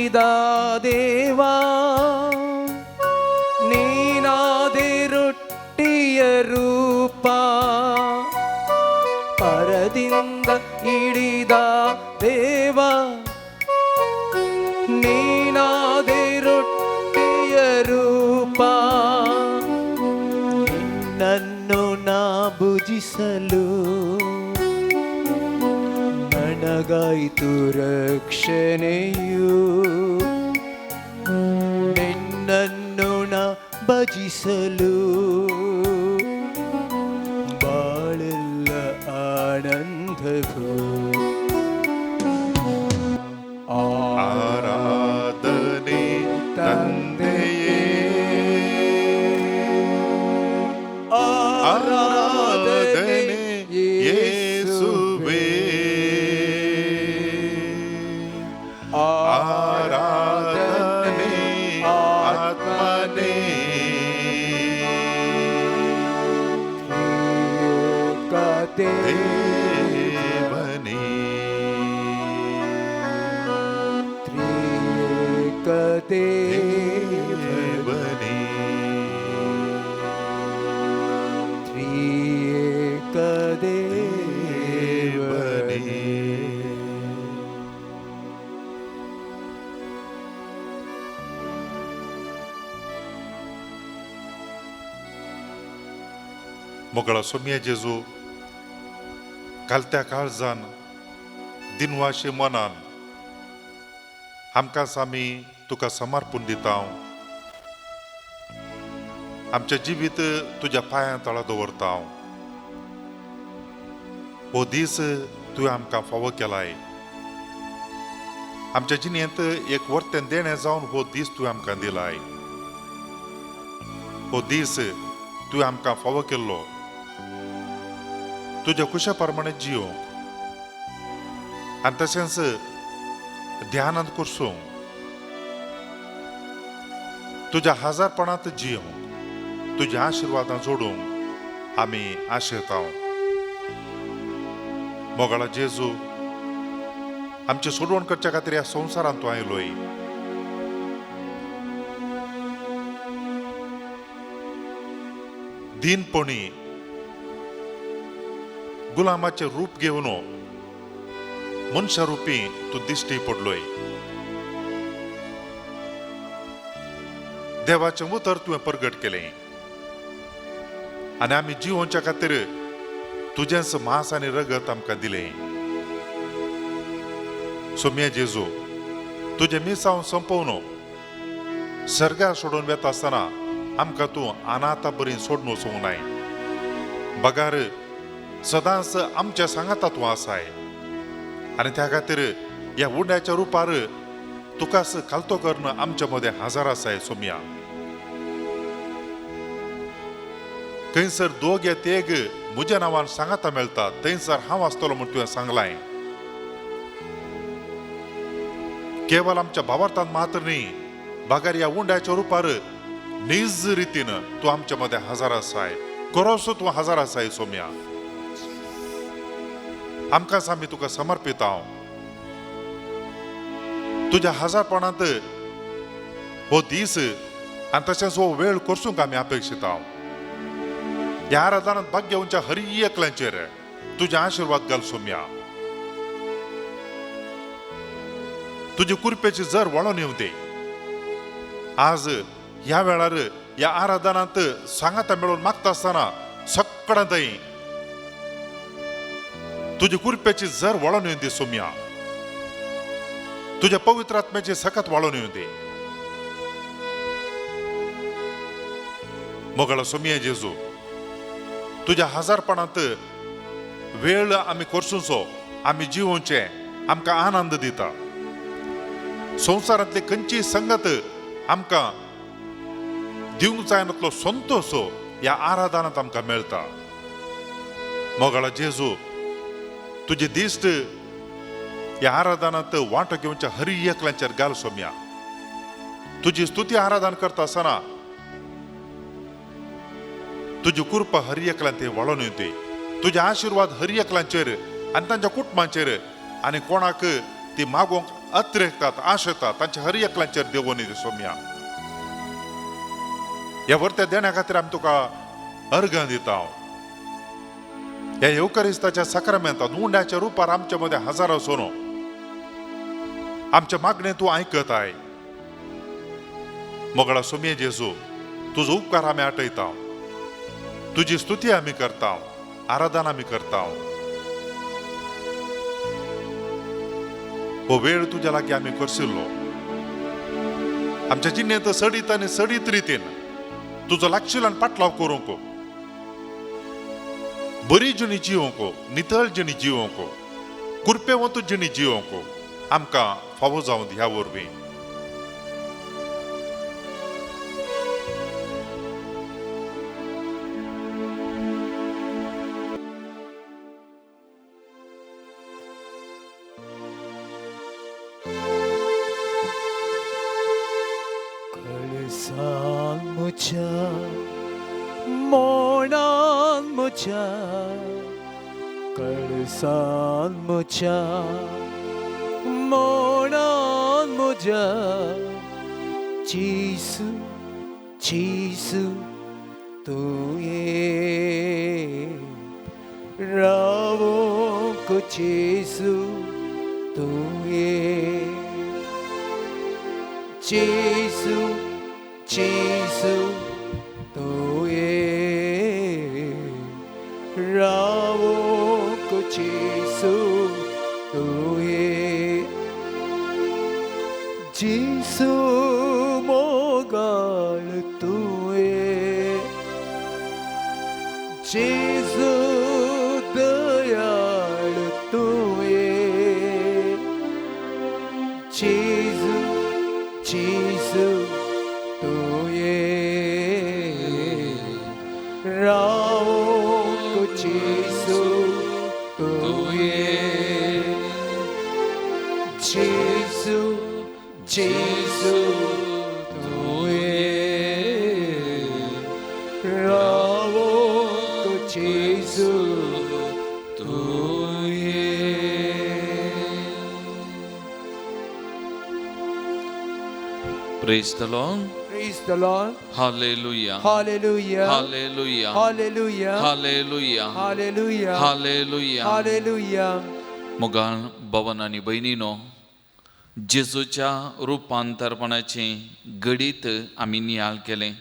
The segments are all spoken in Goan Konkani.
ಇಳಿದ ದೇವಾ, ನೀನಾದೆ ರೊಟ್ಟಿಯ ರೂಪ. ಪರದಿಂದ ಇಳಿದ ದೇವ, ನೀನಾದೆ ರೊಟ್ಟಿಯ ರೂಪ. ನಿನ್ನನ್ನು ನಾ ಭುಜಿಸಲು ನನಗಾಯಿತು ರಕ್ಷಣೆಯು. ನಿನ್ನನ್ನು ನಾ ಭಜಿಸಲು ಬಾಳೆಲ್ಲ ಆನಂದವು. ಆರಾಧನೆ ತಂದೆಯೇ, ಆರಾಧನೆ ಯೇಸುವೇ, ಆರಾಧನೆ ಆತ್ಮನೇ, ದೇವನೇ. ತ್ರಿಯೇಕ ದೇವನೇ. ತ್ರಿಯೇಕ ದೇವನೇ. मोगळा सोमया जेजू, कालत्या काळजान दिनवाशे मनान आमकां आमी तुका समर्पून दिता. आमचें जिवीत तुज्या पांयां तळा दवरता. हो दीस तुवें आमकां फावो केलाय. आमच्या जिणेंत एक वर्तें देणें जावन हो दीस तुवें आमकां दिलाय. हो दीस तुवें आमकां फावो केल्लो तुज्या खुशा प्रमाणे जियोंक आनी तशेंच ध्यानांत करसूंक, तुज्या हजारपणांत जियोंक, तुज्या आशिर्वादां जोडूंक आमी आशेता. मोगाळा जेजू, आमची सोडवण करच्या खातीर ह्या संवसारांत तूं आयलोय. दीनपणी गुलामाचें रूप घेवन मनशा रुपी तूं दिश्टी पडलोय. देवाचें उतर तुवें परगट केलें आनी आमी जिवोवच्या खातीर तुजेंच मांस आनी रगत आमकां दिलें. सोम्या जेजू, तुजें मिसांव सोंपोवन सर्गार सोडून वेता आसतना आमकां तूं अनाथा बरी सोडून वचूंक नाय, बगार सदांच आमच्या सांगाता तूं आसाय. आनी त्या खातीर ह्या उंड्याच्या रुपार तुकाच खालतो करून आमच्या मदें हाजार आसाय. सोम्या, थंयसर दोग या तेग म्हज्या नांवान सांगाता मेळटा थंयसर हांव आसतलो म्हूण तुवें सांगलाय. केवल आमच्या भावार्थान मात्र न्ही, बगार ह्या उंड्याच्या रुपार नीज रितीन तूं आमच्या मदें हाजार आसाय. करोसो तूं हाजार आसाय. सोम्या, आमकां आमी तुका समर्पिता. तुज्या हजारपणांत हो दीस आनी तशेंच हो वेळ करसूंक आमी अपेक्षिता. ह्या आराधनांत भाग घेवच्या हर एकल्याचेर तुजे आशिर्वाद घाल सोम्या. तुजे कृपेची जर वळोन येवं दे. आज ह्या वेळार ह्या आराधनांत सांगाता मेळून मागता आसतना सगळ्यां थंय तुजे कृपेची जर वळोन येवं दे सोम्या. तुज्या पवित्र आत्म्याची सकत वाळोन येवं दे. मोगाळा सोम्या जेजू, तुज्या हजारपणांत वेळ आमी करसूचो, आमी जिवोवचें आमकां आनंद दिता. संवसारांतली खंयची संगत आमकां दिवंक जायनातलो संतोश ह्या आराधनांत आमकां मेळटा. मोगाळा जेजू, तुजी दिश्ट ह्या आराधनांत वांटो घेवच्या हर एकल्याचेर घाल सोम्या. तुजी स्तुती आराधन करता आसतना तुजी कृपा हर एकल्यान वळोन येवं, तुजे आशिर्वाद हर एकल्याचेर आनी तांच्या कुटुंबाचेर आनी कोणाक ती मागोवंक अत्रेकतात, आशेतात तांच्या हर एकल्यांचेर देवोनी सोम्या. ह्या वर्त्या देण्या खातीर आमी तुका अर्गां दिता. ह्या येवकरिस्ताच्या साक्रामेंतांत उंड्याच्या रुपार आमच्या मदें हजारो आसून आमच्या मागणें तूं आयकताय. मोगळा सोमये जेजू, तुजो उपकार आमी आठयता, तुजी स्तुती आमी करता, आराधना आमी करता. हो वेळ तुज्या लागीं आमी करशिल्लो आमच्या जिणेंत सडीत आनी सडीत रितीन तुजो लागशिल्ल्यान पाटलाव करूंक, बरी जिणी जिवंक, नितळ जिणी जिवंक, कुरपेवंत जिणी जिवंक आमकां फावो जावन ह्या वरवीं. कळसान म्हज्या मोणान म्हज्या, कळसान म्हज्या मोणान म्हज्या, जेजू जेजू तूं ये, रावोंक जेजू तूं ये, जेजू जेजू तूं ये, रावोंक जेजू तूं ये, जेजू मोगाळ तूं ये, जेजू दयाळ तूं ये, जेजू जेजू तूं ये, रावोंक जेजू तूं ये, जेजू जेजू तूं ये, रावोंक जेजू तूं ये. Praise the Lord. Praise the Lord. Hallelujah. Hallelujah. Hallelujah. Hallelujah. Hallelujah. Hallelujah. Hallelujah. Hallelujah. मोगाळ भवन आनी भयणीनो, जेजूच्या रुपांतरपणाचें घडीत आमी नियाळ केलें.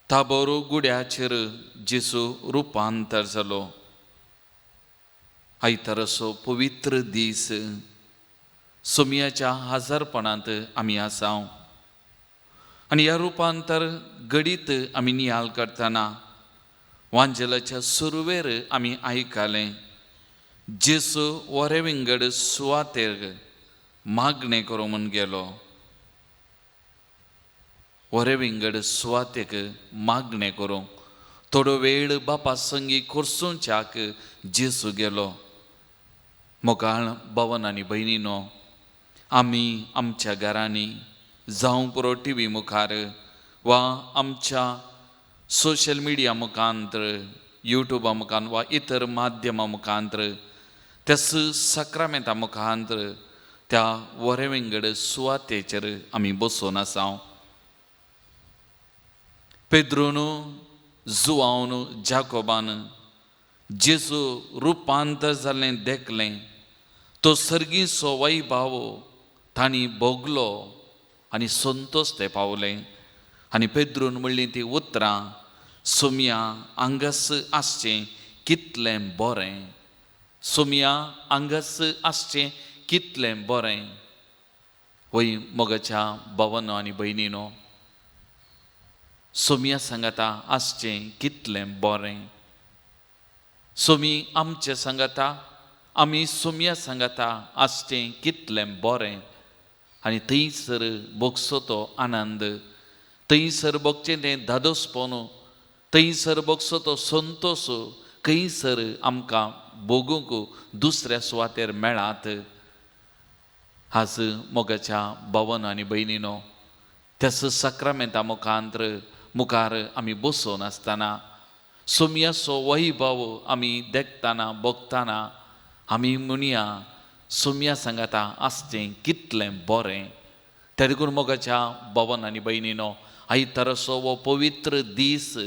ताबोर गुड्याचेर जेजू रुपांतर जालो. आयताराचो पवित्र दीस, सोमयाच्या हजारपणांत आमी आसा आनी ह्या रुपांतर घडीत आमी नियाळ करतना वांजेलाच्या सुरवेर आमी आयकलें, जेजू वरे विंगड सुवातेर मागणें करूंक म्हूण गेलो. वरे विंगड सुवातेक मागणें करूंक थोडो वेळ बापा संगी कोर्सूंच्याक जेजू गेलो. मोगाळ भवन आनी भयणीनो, आमी आमच्या घरांनी जावं पुरो टी व्ही मुखार वा आमच्या सोशल मिडिया मुखांतर, युट्यूबा मुखार वा इतर माध्यमां मुखांतर, त्याच साक्रामेंता मुखांतर त्या वरे विंगड सुवातेचेर आमी बसून आसा. पेद्रून, जुवावन, जाकोबान जेजू रुपांतर जाल्लें देखलें. तो सर्गीचो वैभाव तांणी भोगलो आनी संतोष ते पावले. आनी पेद्रून म्हणलीं ती उतरां, सोमया हांगास आसचें कितलें बरें, सोमया हांगास आसचें कितलें बरें. वय मोगाच्या भावानो आनी भयणीनो, सोमया सांगाता आसचें कितलें बरें. सोमी आमचे सांगाता, आमी सोमया सांगाता आसचें कितलें बरें. आनी थंयसर भोगसो तो आनंद, थंयसर भोगचें तें धादोसपण, थंयसर भोगसो तो संतोश खंयसर आमकां भोगूंक दुसऱ्या सुवातेर मेळात. आज मोगाच्या भावानो आनी भयणीनो, त्याच साक्रामेंता मुखांतर मुखार आमी बसून आसतना सोमयाचो वैभव आमी देखतना भोगतना आमी म्हणया, सोम्या सांगाता आसचें कितलें बरें. त्या देखून मोगाच्या भवन आनी भयणीनो, आयताराचो हो पवित्र दीस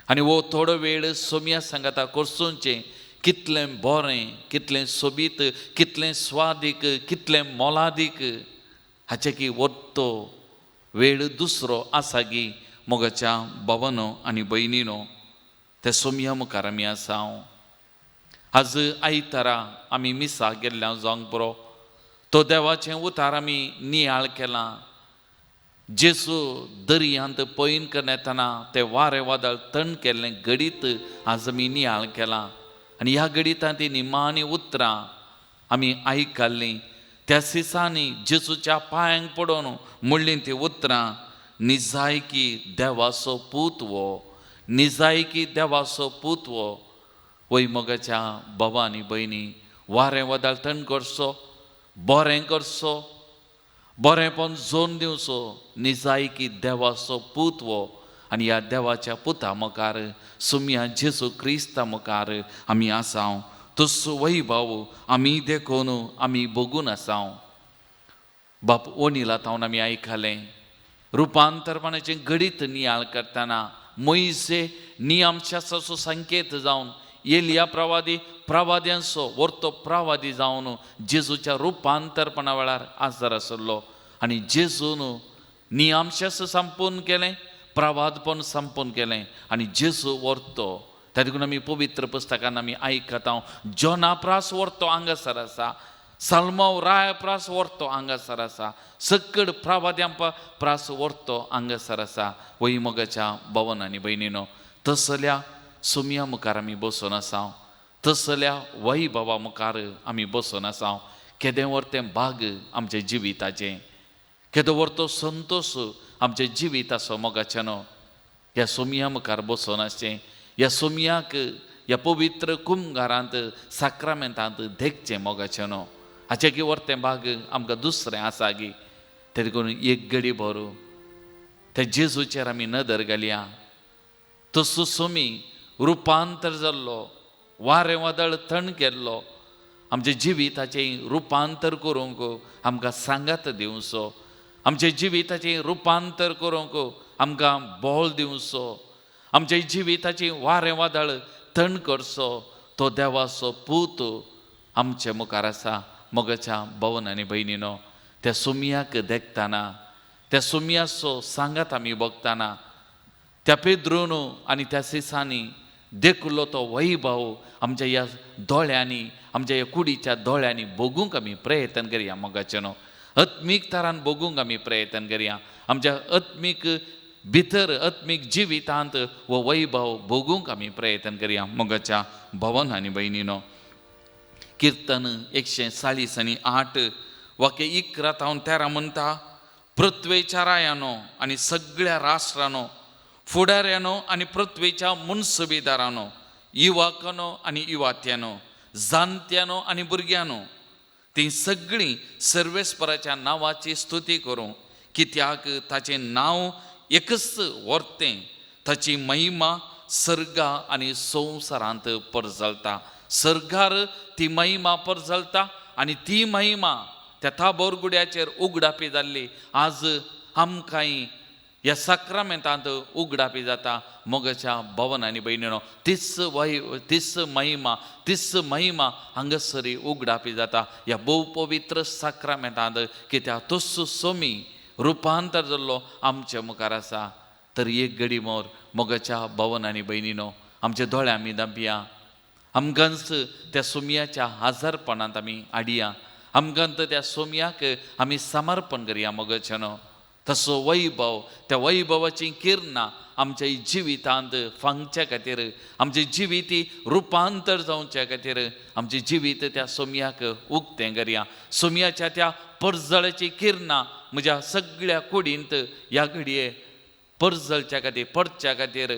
आनी हो थोडो वेळ सोम्या सांगाता कोर्सोवचें कितलें बरें, कितलें सोबीत, कितलें स्वादीक, कितलें मोलादीक. हाचे की वत्तो वेळ दुसरो आसा गी मोगाच्या भवनो आनी भयणीनो, ते सोम्या मुखार आमी आसा. आज आयतारा आमी मिसाक गेल्ल्या जावंक पुरो, तो देवाचें उतार आमी नियाळ केलां. जेजू दर्यांत पयन करतना तें वारें वादळ तण केल्लें घडीत आज आमी नियाळ केलां आनी ह्या घडितांत ती निमाणी उतरां आमी आयकल्लीं. त्या सिसांनी जेजूच्या पांयांक पडोवन म्हणलीं ती उतरां, निजायकी देवाचो पूत वो, निजायकी देवाचो पूत वो. वय मोगाच्या बाबा आनी भयणी, वारें वादळ थंड करचो, बरें करचो, बरेंपण जोन दिवचो, निजायकी देवाचो पूत वो. आनी ह्या देवाच्या पुता मुखार, सुम्या जेजू क्रिस्ता मुखार आमी आसाव. तसो वैभव आमी देखून आमी भोगून आसाव. बाप ओनिला तावन आमी आयकलें, रुपांतरपणाचें घडीत नियाळ करतना मोयसे नियमशास्त्राचो संकेत जावन एलिया प्रवादी प्रवाद्यांचो वर्तो प्रवादी जावन जेजूच्या रुपांतरपणा वेळार आजार आसलो आनी जेजून नियमशास्त्र संपूर्ण केलें, प्रवादपण संपूर्ण केलें आनी जेजू वर्तो. त्या देखून आमी पवित्र पुस्तकान आमी आयकता, जोना प्रास वर्तो हांगासर आसा, साल्माव राय प्रास वर्तो हांगासर आसा, सकड प्रवाद्यां प्रास वर्तो हांगासर आसा. वय मोगाच्या भवन आनी भयणीनो, तसल्या सुमया मुखार आमी बसून आसा, तसल्या वैभवा मुखार आमी बसून आसा. केदें व्हरतें भाग आमच्या जिविताचें, केदो व्हरतो संतोश आमच्या जिविताचो मोगाच्यानो. ह्या सोमया मुखार बसून आसचें, ह्या सोमयाक ह्या पवित्र कुमगारांत साक्रामेंतांत देखचें मोगाच्यानो. हाचें की व्हरतें भाग आमकां दुसरें आसा गी. ते देखून एक घडी भरू त्या जेजूचेर आमी नदर घालया. तसो सोमी रुपांतर जाल्लो, वारें वादळ थंड केल्लो, आमच्या जिविताचें रुपांतर करूंक आमकां सांगात दिवचो, आमच्या जिविताचें रुपांतर करूंक आमकां बळ दिवचो, आमच्या जिविताचें वारें वादळ थंड करचो तो देवाचो पूत आमचे मुखार आसा. मोगाच्या भवन आनी भयणीनो, त्या सोमयाक देखतना, त्या सोमयाचो सांगात आमी बघतना, त्या पेद्रून आनी त्या सिसांनी देखलो तो वैभव आमच्या ह्या दोळ्यांनी, आमच्या ह्या कुडीच्या दोळ्यांनी भोगूंक आमी प्रयत्न करया मोगाच्यानो. आत्मीक तरान भोगूंक आमी प्रयत्न करया. आमच्या आत्मीक भितर, आत्मीक जिवितांत हो वैभव भोगूंक आमी प्रयत्न करया मोगाच्या भवन आनी भयणीनो. किर्तन 140 आणि 8 वाक्य 11 तावन 13 म्हणटा, पृथ्वेच्या रायानो आनी सगळ्या राष्ट्रानो, फुडाऱ्यानो आनी पृथ्वेच्या मुनसुबीदारानो, युवकानो आनी युवात्यानो, जाणट्यानो आनी भुरग्यानो, तीं सगळीं सर्वेस्पराच्या नांवाची स्तुती करूं. कित्याक ताचें नांव एकच वर्तें, ताची महिमा सर्गा आनी संवसारांत परजळटा. सर्गार ती महिमा परजळटा आनी ती महिमा त्या ताबोरगुड्याचेर उगडापी जाल्ली आज आमकांय ह्या साक्रामेंतांत उगडापी जाता. मोगाच्या भवन आनी भयणीनो, तीच वय, तीच महिमा, तीच महिमा हांगासरी उगडापी जाता ह्या भोव पवित्र साक्रामेंतांत. कित्याक तसो सोमी रुपांतर जाल्लो आमच्या मुखार आसा. तर एक घडी मोर मोगाच्या भवन आनी भयणीनो, आमच्या दोळे आमी दांपया, आमकांच त्या सोमयाच्या हाजारपणांत आमी हाडया, आमकां त्या सोमयाक आमी समर्पण करया मोगाच्यानो. तसो वैभव, त्या वैभवाची किरणां आमच्या जिवितांत फांगच्या खातीर, आमचें जिवीत रुपांतर जावच्या खातीर आमचें जिवीत त्या सोमयाक उक्तें करया. सोमयाच्या त्या परजळाची किरणां म्हज्या सगळ्या कुडींत ह्या घडये परजळच्या खातीर, पडच्या खातीर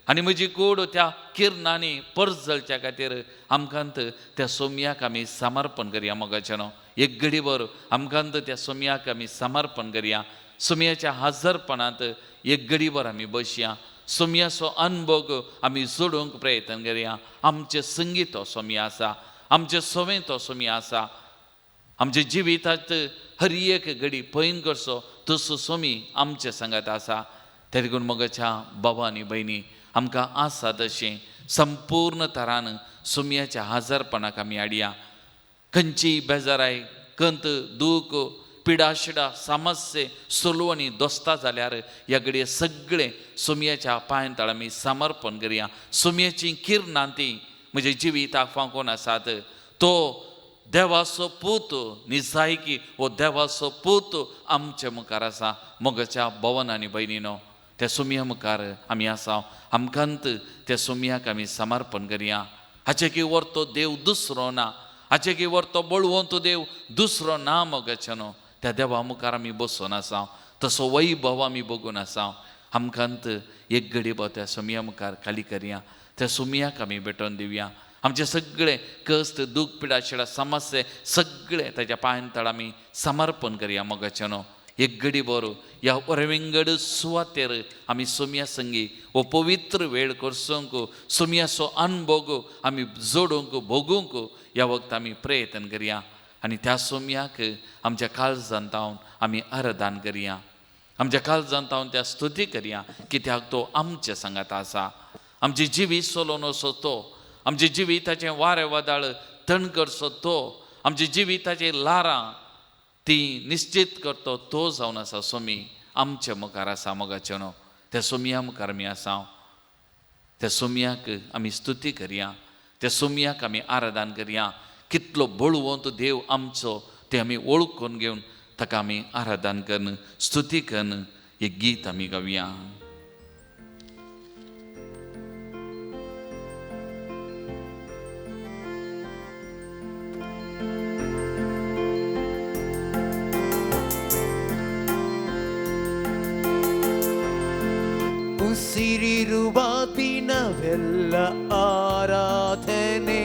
आनी म्हजी कूड त्या किरणांनी परजळच्या खातीर आमकां त्या सोमयाक आमी समर्पण करया मोगाच्यानो. एक घडीभर आमकां त्या सोमयाक आमी समर्पण करया. सोमयाच्या हाजरपणांत एक घडीभर आमी बसया. सोमयाचो अनभोग आमी जोडूंक प्रयत्न करया. आमचें संगीत तो सोमया आसा, आमचें सवें तो सोमया आसा. आमच्या जिवितात हर एक घडी पैन करचो तसो सोमी आमचे सांगात आसा. तेगून मगाच्या बाबा आनी भयणी आमकां आसा तशें संपूर्ण तरान सोमयाच्या हाजरपणाक आमी हाडया. खंयचीय बेजाराय, कंत, दूख, पिडाशिडा, समस्ये, सोलवणी, दोस्ता जाल्यार ह्या घडये सगळें सोमयाच्या पांयां तळ आमी समर्पण करया. सोमयाची किरणां ती म्हज्या जिविताक फांकोन आसात. तो देवाचो पूत निजायकी हो देवाचो पूत आमचे मुखार आसा. मोगाच्या भवन आनी भयणीनो, त्या सोमया मुखार आमी आसा. आमकांत त्या सोमयाक आमी समर्पण करया. हाचे की व्हरतो देव दुसरो ना, हाचे की व्हरतो बळवंत देव दुसरो ना. मोगाच्यानो, त्या देवा मुखार आमी बसून आसा, तसो वैभव आमी बघून आसा. आमकांत एक घडी त्या सोमया मुखार खाली करया, त्या सोमयाक आमी भेटोवन दिवया. आमचे सगळे कश्ट, दूख, पिडा, शिडा, समस्ये सगळे ताच्या पांयां तळ आमी समर्पण करया. मोगाच्यानो, एक घडी बरो ह्या वरविंगड सुवातेर आमी सोमया संगी हो पवित्र वेळ करसूंक, सोमयाचो अनभोग आमी जोडूंक, भोगूंक ह्या वक्त आमी प्रयत्न करया. आनी त्या सोमयाक आमच्या काळजांत तावन आमी आराधन करया, आमच्या काळजांत तावन त्या स्तुती करया, कित्याक तो आमच्या सांगात आसा. आमची जिवीत सोलोवन असो तो, आमच्या जिविताचें वारें वादळ थंड करचो तो, आमच्या जिविताचें ल्हारां ती निश्चित करतो तो जावन आसा सोमी आमच्या मुखार आसा. मोगाच्यानो, त्या सोमया मुखार आमी आसा. त्या सोमयाक आमी स्तुती करया, त्या सोमयाक आमी आराधन करया. कितलो बळवंत देव आमचो ते आमी वळखून घेवन ताका आमी आराधन करून, स्तुती करून एक गीत आमी गावया. ಉಸಿರಿರುವ ದಿನವೆಲ್ಲ ಆರಾಧನೆ,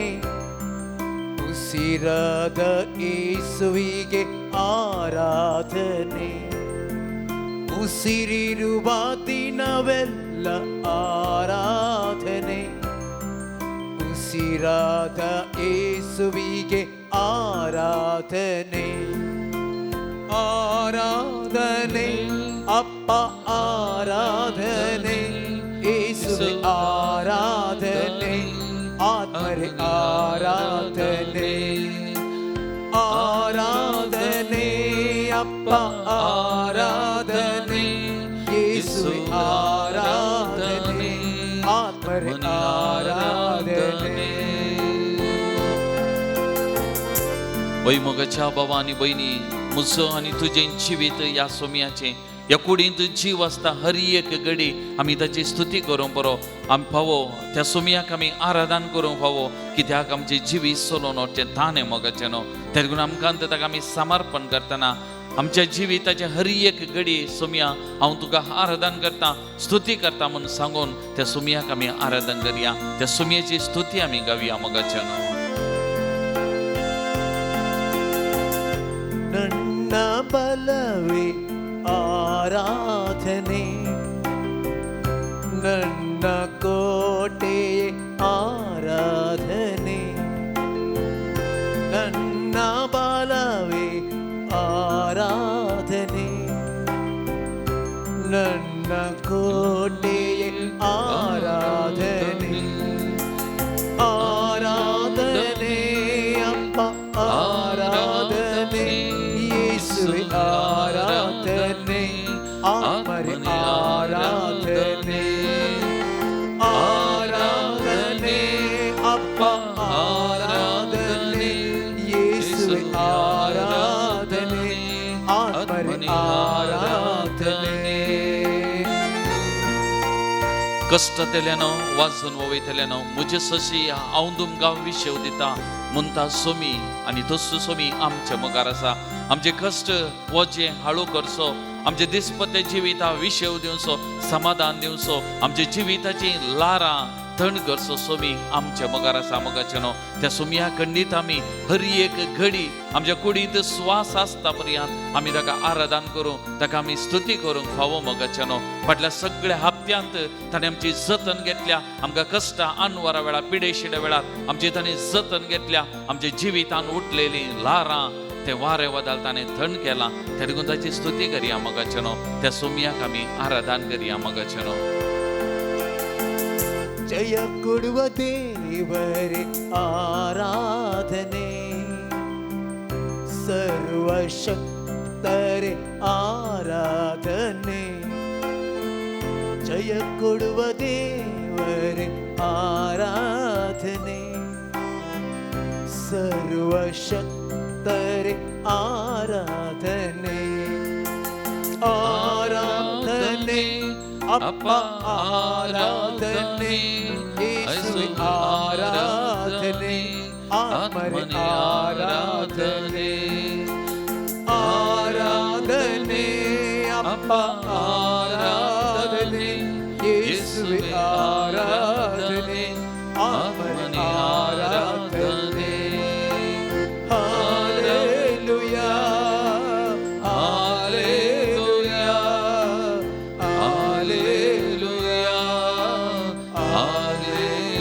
ಉಸಿರಾದ ಯೇಸುವಿಗೆ ಆರಾಧನೆ. ಉಸಿರಿರುವ ದಿನವೆಲ್ಲ ಆರಾಧನೆ, ಉಸಿರಾದ ಯೇಸುವಿಗೆ ಆರಾಧನೆ. ಆರಾಧನೆ ಅಪ್ಪ ಆರಾಧನೆ, ಯೇಸುವೆ ಆರಾಧನೆ, ಆತ್ಮರೇ ಆರಾಧನೆ. ಆರಾಧನೆ ಅಪ್ಪ ಆರಾಧನೆ, ಯೇಸುವೆ ಆರಾಧನೆ, ಆತ್ಮರೇ ಆರಾಧನೆ. वय मोगाच्या बाबा आनी भयणी, म्हजो आनी तुजें जिवीत ह्या सोमयाचें, ह्या कुडींत जीव आसता हर एक घडी आमी ताची स्तुती करूंक बरो आमी फावो, त्या सोमयाक आमी आराधन करूंक फावो, कित्याक आमचें जिवीत चलोवन वचचें ताणें मोगाचें न्हू. तेगून आमकां ताका आमी समर्पण करतना आमच्या जिविताचे हर एक घडी सोमया हांव तुका आराधन करता, स्तुती करता म्हूण सांगून त्या सोमयाक आमी आराधन करया, त्या सोमयाची स्तुती आमी गावया मोगाचें न्हू. ನನ್ನ ಬಲವೇ ಆರಾಧನೆ, ನನ್ನ ಕೋಟೆ ಆರಾಧನೆ, ನನ್ನ ಬಲವೇ ಆರಾಧನೆ, ನನ್ನ ಕೋಟೆ ಆರಾಧನೆ. ಆರಾಧನೆ ಅಪ್ಪ ಆರಾಧನೆ, ಯೇಸುವೆ ಆರಾಧನೆ, ಆತ್ಮರೇ ಆರಾಧನೆ. ಆರಾಧನೆ ಅಪ್ಪ ಆರಾಧನೆ, ಯೇಸುವೆ ಆರಾಧನೆ, ಆತ್ಮರೇ ಆರಾಧನೆ. कश्टांतल्यान वाजून वयतल्यान म्हजे सशी हांव तुमकां विशय दिता म्हणटा सोमी आनी तसो सोमी आमच्या मुखार आसा. आमचे कश्ट वजें हाळू करचो, आमचे दिसपत्ते जिविता विशय दिवचो, समाधान दिवचो, आमच्या जिविताची ल्हारां थंड करचो सोमी आमच्या मुखार आसा. मोगाचें न्हू, त्या सोमया खंडीत आमी हर एक घडी आमच्या कुडींत स्वास आसता पर्यंत आमी ताका आराधन करूं, ताका आमी स्तुती करूंक फावो. मोगाचें न्हू, फाटल्या सगळ्या हप्त्यांत ताणें आमची जतन घेतल्या, आमकां कश्टां अनवरा वेळार पिडेशिड्या वेळार आमची ताणें जतन घेतल्या. आमच्या जिवितान उठलेलीं ल्हारां तें वारें वादळ ताणें थंड केलां. त्या देखून ताची स्तुती करया मोगाचेनो, त्या सोमयाक आमी आराधन करया मोगाचेनो. ಜಯ ಕೊಡುವ ದೇವರೇ ಆರಾಧನೆ, ಸರ್ವಶಕ್ತರೇ ಆರಾಧನೆ. ಜಯ ಕೊಡುವ ದೇವರೇ ಆರಾಧನೆ, ಸರ್ವಶಕ್ತರೇ ಆರಾಧನೆ. ಆರಾಧನೆ ಅಪ್ಪ ಆರಾಧನೆ, ಯೇಸುವೆ ಆರಾಧನೆ, ಆತ್ಮನೇ ಆರಾಧನೆ. ಆರಾಧನೆ ಅಪ್ಪ ಆರಾಧನೆ, ಯೇಸುವೆ ಆರಾಧನೆ, ಆತ್ಮನೇ ಆರಾಧನೆ. Hallelujah, hallelujah, hallelujah, hallelujah, hallelujah,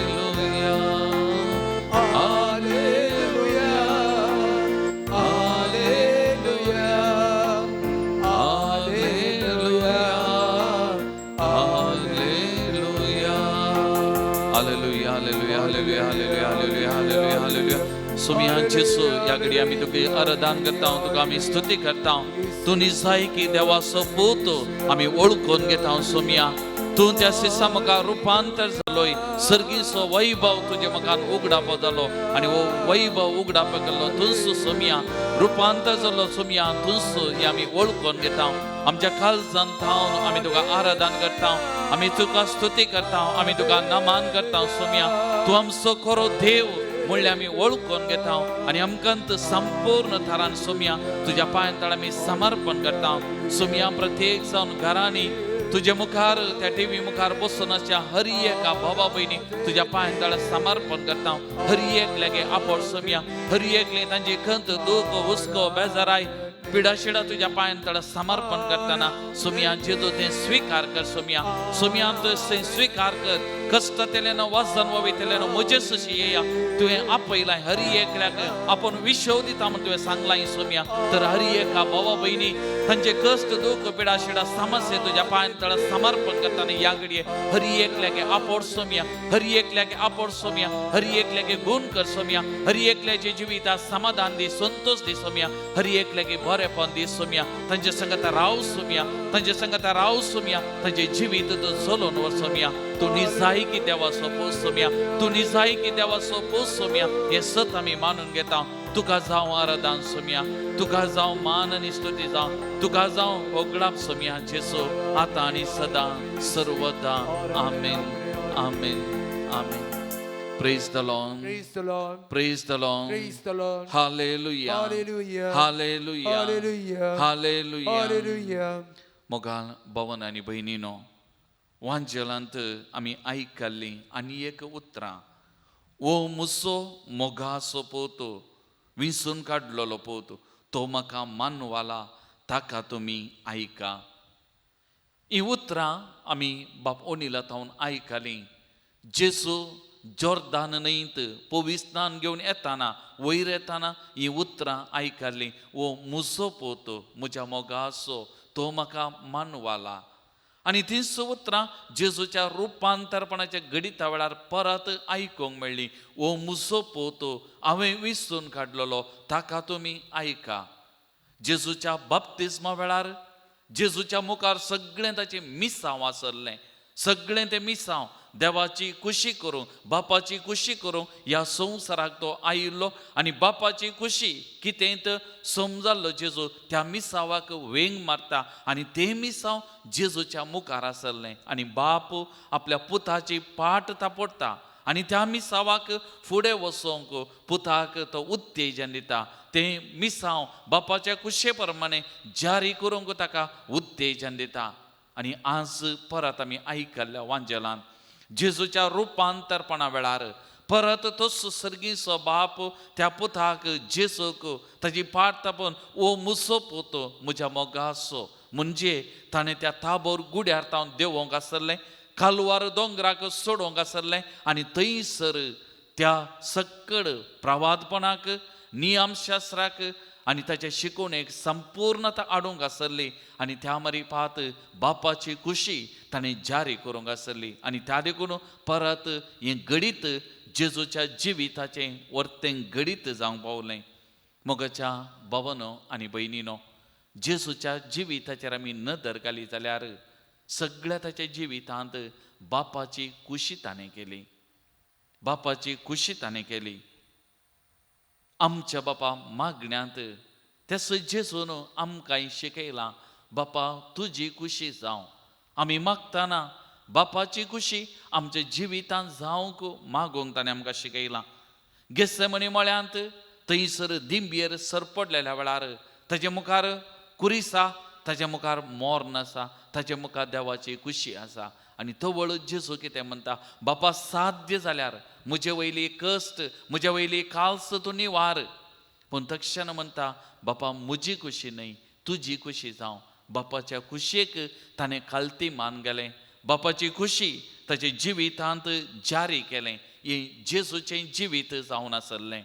hallelujah, hallelujah, hallelujah, hallelujah, hallelujah, hallelujah, hallelujah, hallelujah, hallelujah, hallelujah. सोमिया जेसू ह्या घडी आमी तुका आराधन करता, तुका आमी स्तुती करता. तूं निजायकी देवाचो पूत आमी ओळखून घेता सोमिया. तूं त्या सिसा मुखार रुपांतर जालोय, सर्गीचो वैभव तुजे मुखार उगडापो जालो आनी हो वैभव उगडापो केल्लो तूंच सोमिया, रुपांतर जालो सोमिया तूंच हें आमी ओळखून घेता. आमच्या काळजान थावन आमी तुका आराधन करता, आमी तुका स्तुती करता, आमी तुका नमन करता सोमिया. तूं आमचो खरो देव म्हणल्यार आमी ओळखून घेता आनी आमकां संपूर्ण थरान सोमिया तुज्या पांयां तळ आमी समर्पण करता सोमिया. प्रत्येक जावन घरांनी तुजे मुखार त्या टीव्ही मुखार बसून आसच्या हर एका भावा भयणी तुज्या पांयां तळ समर्पण करता. हर एकल्यागे आपोड सोमिया, हर एकले तांची खंत दुख हुस्को बेजाराय पिडाशिडा तुज्या पांयां तळ समर्पण करतना सोमिया जेजू तें स्विकार कर सोमिया. सोमिया तें स्विकार कर, कश्ट तेल्यान वजन वयतल्यान म्हजे सशी येया तुवें आपयलां हर एकल्याक आपूण विशव दिता म्हूण तुवें सांगलां सोमिया. तर हर एका भावा भयणी तांचे कश्ट दुख पिडाशिडा समस्या तुज्या पांयां तळ समर्पण करतना ह्या घडये हर एकल्याक आपोड सोमिया, हर एकल्याक आपोड सोमिया, हर एकल्याक गुण कर सोमिया, हर एकल्याचे जिविता समाधान दी, संतोष दी सोमिया, हर एकल्याक बरेपण दी सोमिया. तांचे संगता राव सोमिया, तांचे संगता राव सोमिया, तांचे जिवीत तूं चलोवन वर सोमिया. तूं निजायकी देवाचो पूत सोमिया, तूं निजायकी देवाचो पूत सोमिया हें सत आमी मानून घेता. तुका जावं आराधन सोमिया, तुका जावं मान आनी स्तुती जावं, तुका जावं होगडाप सोमिया जेसू, आतां आनी सदां सर्वदा. आमेन, आमेन, आमेन. Praise the Lord. Praise the Lord. Praise the Lord. Praise the Lord. Hallelujah. Hallelujah. Hallelujah. Hallelujah. Hallelujah. Hallelujah. मोगाल भवन आनी भयणीनो, वांजेलांत आमी आयकल्लीं आनी एक उतरां, ओ मुसो मोगाचो पोत, विंचून काडलेलो पोत, तो म्हाका मानवाला, ताका तुमी आयका. ही उतरां आमी बाप ओनिला थावन आयकलीं. जेजू जोर्दान न्हंयत पविस्तान घेवन येताना वयर येताना ही उतरां आयकलीं, ओ मुजो पोत म्हज्या मोगाचो, तो म्हाका मानवाला. आनी तींच उतरां जेजूच्या रुपांतरपणाच्या घडिता वेळार परत आयकूंक मेळ्ळीं, ओ मुजो पोत हांवें विसून काडलेलो, ताका तुमी आयका. जेजूच्या बाप्तिज्मा वेळार जेजूच्या मुखार सगळें ताचें मिसांव आसलें, सगळें तें मिसांव देवाची खुशी करूंक, बापाची खुशी करूंक ह्या संवसाराक तो आयिल्लो आनी बापाची खुशी कितें तर समजाल्लो जेजू त्या मिसावाक वेंग मारता आनी तें मिसांव जेजूच्या मुखार आसलें आनी बाप आपल्या पुताची पाट तापडटा आनी त्या मिसावाक फुडें वचोंक पुताक तो उत्तेजन दिता. तें मिसांव बापाच्या खुशे प्रमाणे जारी करूंक ताका उत्तेजन दिता. आनी आज परत आमी आयकल्ल्या वांजेलान जेजूच्या रुपांतरपणा वेळार परत तोच सर्गीचो बाप त्या पुताक जेजूक ताजी पाट तापोवन ओ मुसो पोतो म्हज्या मोगाचो, म्हणजे ताणें त्या ताबोर गुड्यार तावन देंवोंक आसलें, कालवार दोंगराक सोडोवंक आसलें आनी थंयसर त्या सक्कड प्रवादपणाक, नियमशास्त्राक आनी ताच्या शिकवणेक संपूर्णता हाडूंक आसली आनी त्या मारिपात बापाची खुशी ताणें जारी करूंक आसली. आनी त्या देखून परत हें घडीत जेजूच्या जिविताचें वर्तें घडीत जावंक पावलें. मोगाच्या भावानो आनी भयणीनो, जेजूच्या जिविताचेर आमी नदर घाली जाल्यार सगळ्या ताच्या जिवितांत बापाची खुशी ताणें केली, बापाची खुशी ताणें केली. आमच्या बापा मागण्यांत तेस जेजून आमकां शिकयलां, बापा तुजी खुशी जावं. आमी मागतना बापाची खुशी आमच्या जिवितांत जावंक मागूंक ताणें आमकां शिकयलां. गेसेमनी मळ्यांत थंयसर दिंबयेर सरपडलेल्या वेळार ताजे मुखार कुरीस आसा, ताज्या मुखार मोर्न आसा, ताज्या मुखार देवाची खुशी आसा. आनी तवळ जेजू कितें म्हणटा, बापा साध्य जाल्यार म्हजे वयली कश्ट, म्हजे वयली काल्स तूं निवार. पूण तक्षण म्हणटा, बापा म्हजी खुशी न्हय तुजी खुशी जावं. बापाच्या खुशयेक ताणें खालती मान गेलें, बापाची खुशी ताच्या जिवितांत जारी केलें. हें जेजूचें जिवीत जावन आसलें.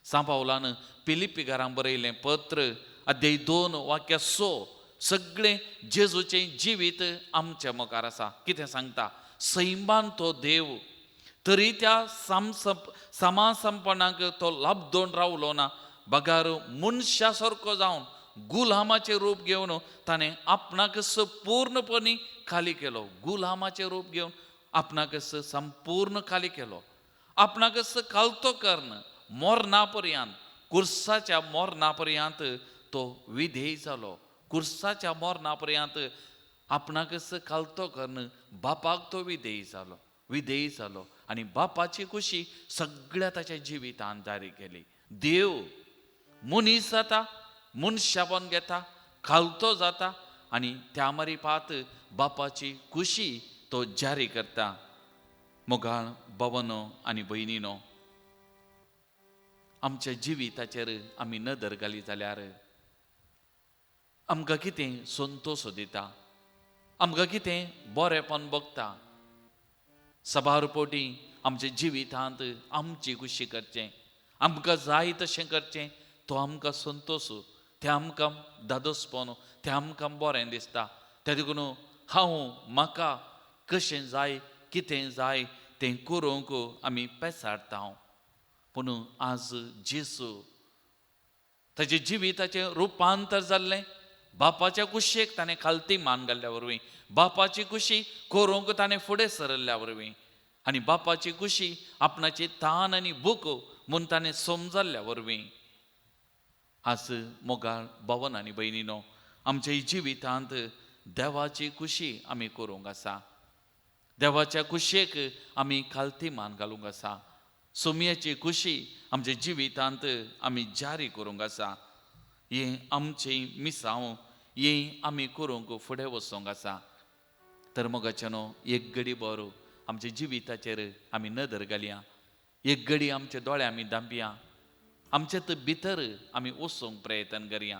सांत पावलान फिलिप्पीकारांक बरयलें पत्र अध्याय 2 वाक्य 6 सगळें जेजूचें जिवीत आमच्या मुखार आसा. कितें सांगता, सैमान तो देव तरी त्या समासंपणाक तो लाबदोन रावलो ना, बगार मनशा सारको जावन गुलामाचें रूप घेवन ताणें आपणाकच पूर्णपणी खाली केलो. गुलामाचें रूप घेवन आपणाकच संपूर्ण खाली केलो, आपणाकच खालतो कर्ण मोरना पर्यंत, कुर्साच्या मोरना पर्यंत तो विधेय जालो. कुर्साच्या मोरना पर्यंत आपणाकच खालतो कर्ण बापाक तो विधेय जालो, विधेय जालो. आनी बापाची खुशी सगळ्या ताच्या जिवितान जारी केली. देव मनीस जाता, मनशापण घेता, खालतो जाता आनी त्या मारिपात बापाची खुशी तो जारी करता. मोगाळ भावानो आनी भयणीनो, आमच्या जिविताचेर आमी नदर घाली जाल्यार आमकां कितें संतोश दिता, आमकां कितें बरेंपण भोगता. सबार पोटी आमच्या जिवितांत आमची खुशी करचें, आमकां जाय तशें करचें, तो आमकां संतोश, तें आमकां दादोसपण, तें आमकां बरें दिसता. ते देखून हांव म्हाका कशें जाय कितें जाय तें करूंक आमी पेसाडटा. पूण आज जेजू ताजे जिविताचें रुपांतर जाल्लें, बापाच्या कुशेक ताणें खालती मान घाल्ल्या वरवीं, बापाची खुशी करूंक ताणें फुडें सरल्ल्या वरवीं, आनी बापाची खुशी आपणाची तान आनी भूक म्हूण ताणें समजल्ल्या वरवीं आज मोगाळ भावन आनी भयणीनो, आमच्या जिवितांत देवाची खुशी आमी करूंक आसा, देवाच्या खुशयेक आमी खालती मान घालूंक आसा, सोमयाची खुशी आमच्या जिवितांत आमी जारी करूंक आसा. हें आमचें मिसांव, हें आमी करूंक फुडें वचूंक आसा. तर मोगाच्यानो, एक घडी बरो आमच्या जिविताचेर आमी नदर घालया, एक घडी आमचे दोळे आमी धांपया, आमचे तर भितर आमी वचूंक प्रयत्न करया.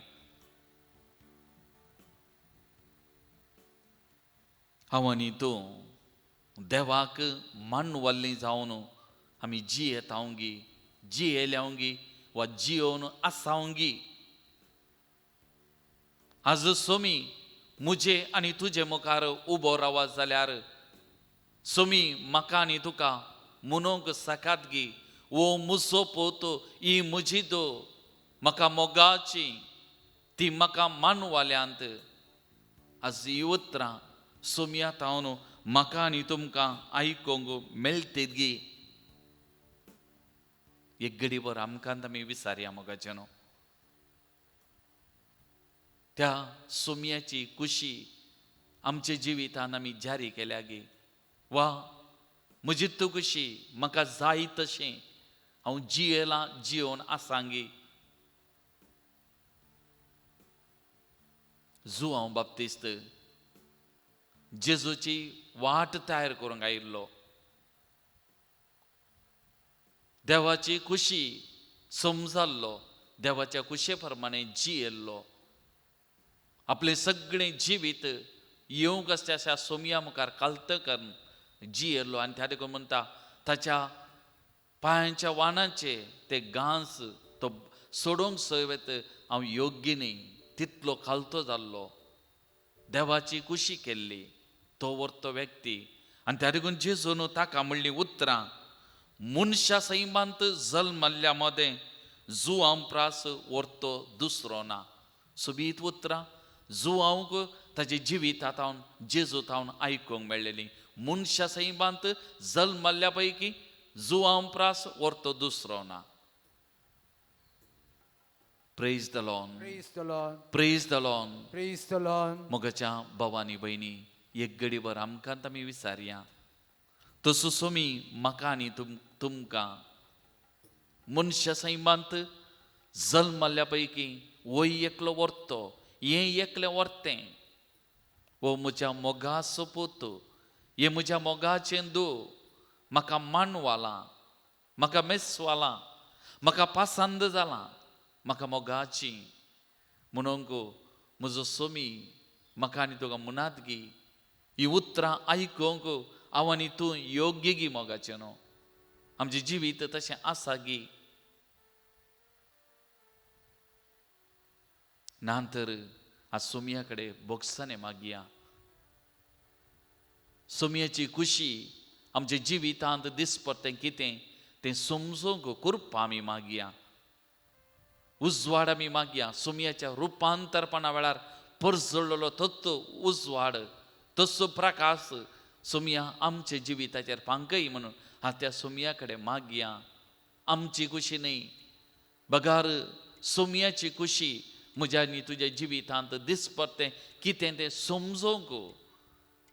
हांव आनी तूं देवाक मानवल्ली जावन आमी जियेतावंगी, जियेल्यावंगी वा जियोवन आसावंगी. आज सोमी म्हजे आनी तुजे मुखार उबो रावत जाल्यार सोमी म्हाका आनी तुका म्हणूंक सकात गी, ओ म्हजो पोत, ही म्हजी दो, म्हाका मोगाची, ती म्हाका मानवाल्यांत. आज ही उतरां सोमया तावन म्हाका आनी तुमकां आयकूंक मेळटीत गी. एक घडीभर आमकां आमी विसारया मोगाचें न्हू, त्या सोमयाची खुशी आमच्या जिवितान आमी जारी केल्या गी, वा म्हजी तूं खुशी म्हाका जाय तशें हांव जियेलां, जियोवन आसांगी. जुआंव बाप्तिस्त जेजूची वाट तयार करूंक आयिल्लो, देवाची खुशी समजाल्लो, देवाच्या खुशे प्रमाणे जियेल्लो, आपलें सगळें जिवीत येवंक आसता अशा सोमया मुखार कालत करून जियेल्लो. आनी त्या देखून म्हणटा ताच्या पांयांच्या वानाचे ते घांस तो सोडोवंक सयत हांव योग्य न्ही. तितलो खालतो जाल्लो, देवाची कुशी केल्ली तो वर्तो व्यक्ती. आनी त्या देखून जेजून ताका म्हणलीं उतरां, मनशा सैमांत जल्मल्ल्या मदें जुवांव प्रास वर्तो दुसरो ना. सोबीत उतरां जुवांवक ताजे जिविता थावन जेजू थावन आयकूंक मेळ्ळेलीं. मनशा सैमांत जल्मल्ल्या पैकी जुवांव प्रास वर्तो दुसरो ना. Praise the Lord. Praise the Lord. Praise the Lord. Praise the Lord. मोगाच्या भावांनी भयणी, एक गडीभर आमकां आमी विचारया, तसो सोमी म्हाका आनी तुमकां मनशा सैमांत जल्मल्ल्या पैकी वय एकलो वर्तो, हें एकलें वर्तें, हो म्हज्या मोगाचो पूत, हें म्हज्या मोगाचें दू, म्हाका मांडवालां, म्हाका मेसवालां, म्हाका पासंद जालां, म्हाका मोगाची. म्हणूंक म्हजो सोमी म्हाका आनी तुका म्हणात गी, ही उतरां आयकूंक हांव आनी तूं योग्य गी मोगाचें न्हू. आमचें जिवीत तशें आसा गी? ना तर आज सोमया कडेन बोगसाने मागया. सोमयाची खुशी आमच्या जिवितांत दिसपडटें कितें तें समजूंक कृपा आमी मागया, उजवाड आमी मागया. सोमयाच्या रुपांतरपणा वेळार परजळ्ळलो तत्व उजवाड, तसो प्रकाश सोमया आमच्या जिविताचेर पांकय म्हणून हा त्या सोमया कडेन मागया. आमची खुशी न्हय बगार सोमयाची खुशी म्हज्या आनी तुज्या जिवितांत दिसपडटें कितें तें समजूंक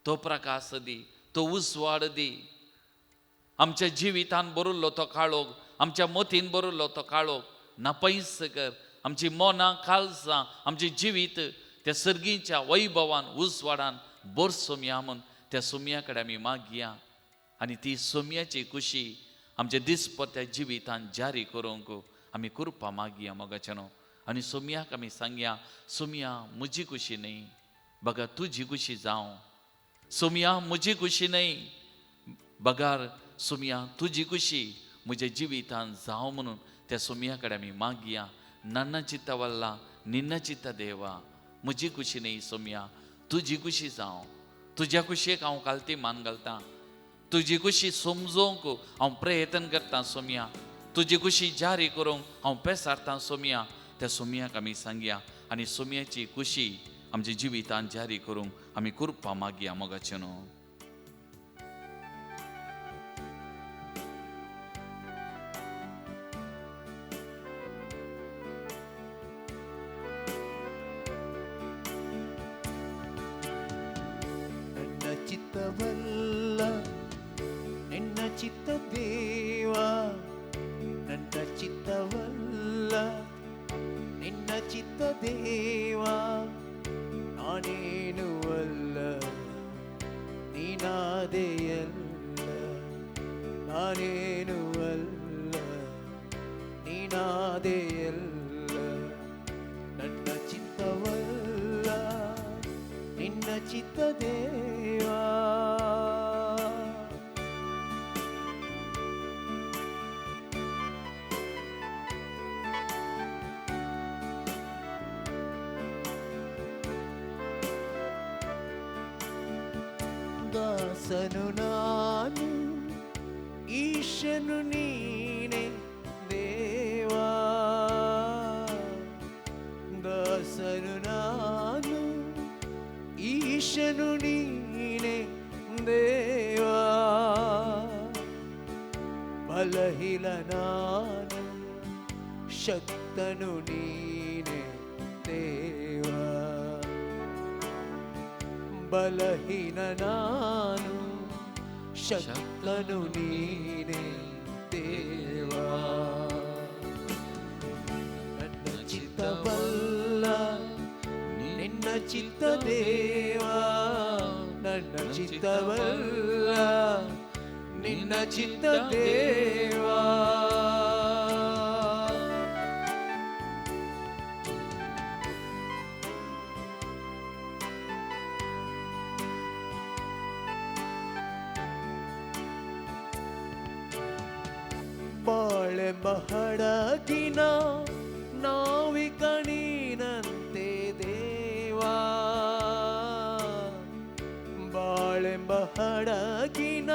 तो प्रकाश दी, तो उजवाड दी. आमच्या जिवितान बरयल्लो तो काळोख, आमच्या मतीन बरयल्लो तो काळोख ना पयस कर. आमची मनां काळजां, आमचें जिवीत त्या सर्गीच्या वैभवान उजवाडान बर सोमया म्हूण त्या सोमया कडेन आमी मागया आनी ती सोमयाची खुशी आमच्या दिसपट्ट्या जिवितान जारी करूंक आमी कृपा मागया मोगाच्या न्हू. आनी सोमयाक आमी सांगया, सोमया म्हजी खुशी न्हय बगा तुजी खुशी जावं. सोमया म्हजी खुशी न्हय बगार सोमया तुजी खुशी म्हज्या जिवितान जावं म्हणून त्या सोमया कडेन आमी मागया. नान्ना चित्ता वल्ला निन्ना चित्ता देवा, म्हजी खुशी न्हय सोमया तुजी खुशी जावं. तुज्या खुशयेक हांव कालती मान घालतां, तुजी खुशी समजोवंक हांव प्रयत्न करतां सोमया, तुजी खुशी जारी करूंक हांव पेसारतां सोमया. त्या सोमयाक आमी सांगया आनी सोमयाची खुशी आमच्या जिवितान जारी करूंक आमी कृपा मागया मोगाचें न्हू. ನನ್ನ ಚಿತ್ತವಲ್ಲ ನಿನ್ನ ಚಿತ್ತ ದೇವಾ, ನನ್ನ ಚಿತ್ತವಲ್ಲ ನಿನ್ನ ಚಿತ್ತ ದೇವಾ, ನಾನೇನು ಅಲ್ಲ ನೀನಾದೆಯಲ್ಲ, ನಾನೇನು ಅಲ್ಲ ನೀನಾದೆಯಲ್ಲ, ನನ್ನ ಚಿತ್ತವಲ್ಲ ನಿನ್ನ ಚಿತ್ತ ದೇವಾ. ದಾಸನು ನಾನು ಈಶನು ನೀನೆ ದೇವಾ, ದಾಸನು ನಾನು ಈಶನು ನೀನೆ ದೇವಾ, ಬಲಹೀನ ನಾನು ಶಕ್ತನು ನೀನೆ ದೇವಾ, ಬಲಹೀನ ನಾನು ಶಕ್ತನು ನೀನೆ ದೇವಾ, ನನ್ನ ಚಿತ್ತವಲ್ಲ ನಿನ್ನ ಚಿತ್ತ ದೇವಾ, ನನ್ನ ಚಿತ್ತವಲ್ಲ ನಿನ್ನ ಚಿತ್ತ ದೇವಾ. ಬಾಳೆಂಬ ಹಡಗಿನ ನಾವಿಕ ನೀನಂತೆ ದೇವಾ, ಬಾಳೆಂಬ ಹಡಗಿನ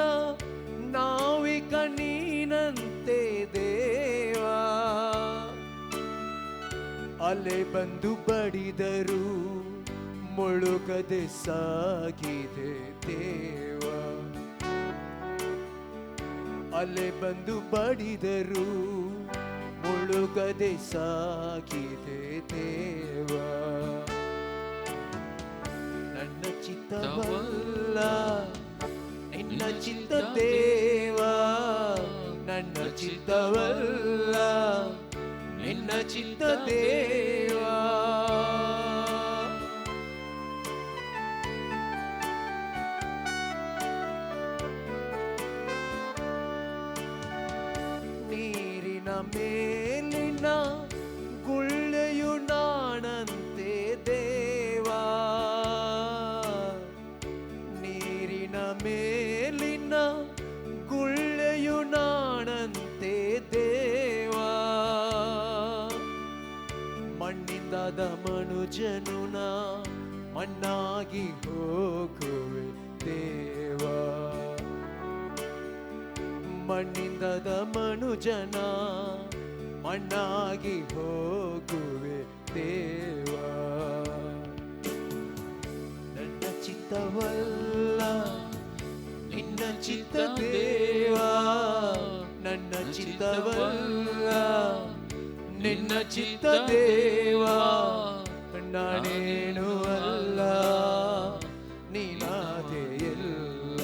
ನಾವಿಕ ನೀನಂತೆ ದೇವಾ. ಅಲೆ ಬಂದು ಬಡಿದರು ಮುಳುಗದೆ ಸಾಗಿದೆ ದೇವಾ, ಅಲೆ ಬಂದು ಬಡಿದರು ಮುಳುಗದೆ ಸಾಗಿದೆ ದೇವಾ. ನನ್ನ ಚಿತ್ತವಲ್ಲ ನಿನ್ನ ಚಿತ್ತ ದೇವಾ, ನನ್ನ ಚಿತ್ತವಲ್ಲ ನಿನ್ನ ಚಿತ್ತ ದೇವಾ. ನೀರಿನ ಮೇಲಿನ ಗುಳ್ಳೆಯು ನಾನಂತೆ ದೇವಾ, ನೀರಿನ ಮೇಲಿನ ಗುಳ್ಳೆಯು ನಾನಂತೆ ದೇವಾ. ಮಣ್ಣಿಂದಾದ ಮನುಜನು ನಾ ಮಣ್ಣಾಗಿ ಹೋಗುವೆ ದೇವಾ, ಮಣ್ಣಿಂದಾದ ಮನುಜನ ಮಣ್ಣಾಗಿ ಹೋಗುವೆ ದೇವಾ. ನನ್ನ ಚಿತ್ತವಲ್ಲ ನಿನ್ನ ಚಿತ್ತ ದೇವಾ, ನನ್ನ ಚಿತ್ತವಲ್ಲ ನಿನ್ನ ಚಿತ್ತ ದೇವಾ. ನಾನೇನು ಅಲ್ಲ ನೀನಾದೆ ಎಲ್ಲ,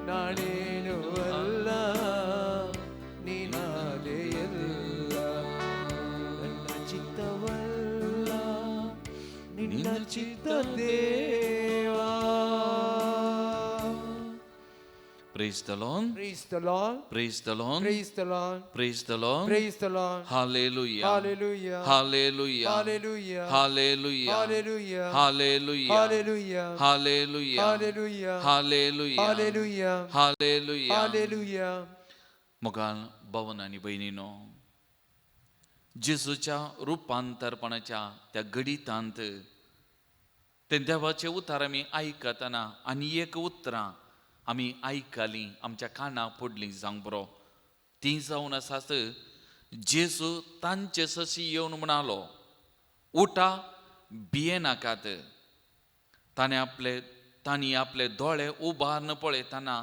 ನಾನೇನು ಅಲ್ಲ ನೀನಾದೆ ಎಲ್ಲ. ನನ್ನ ಚಿತ್ತವಲ್ಲ ನಿನ್ನ ಚಿತ್ತ ದೇವಾ. Praise the Lord. Praise the Lord. Praise the Lord. Praise the Lord. Praise the Lord. Praise the Lord. Hallelujah. Hallelujah. Hallelujah. Hallelujah. Hallelujah. Hallelujah. Hallelujah. Hallelujah. Hallelujah. Hallelujah. Hallelujah. Hallelujah. Hallelujah. Hallelujah. मोगाल भवन आनी भयणीनो, जेजूच्या रुपांतरपणाच्या त्या घडितांत ते देवाचे उतार आमी आयकतना आनी एक उतरां आमी आयकलीं, आमच्या कानां पडलीं जावंक बरो. तीं जावन आसात, जेजू तांचे सशी येवन म्हणालो, उठा, भियेनाकात. तांणी आपले दोळे उबारून पळयतना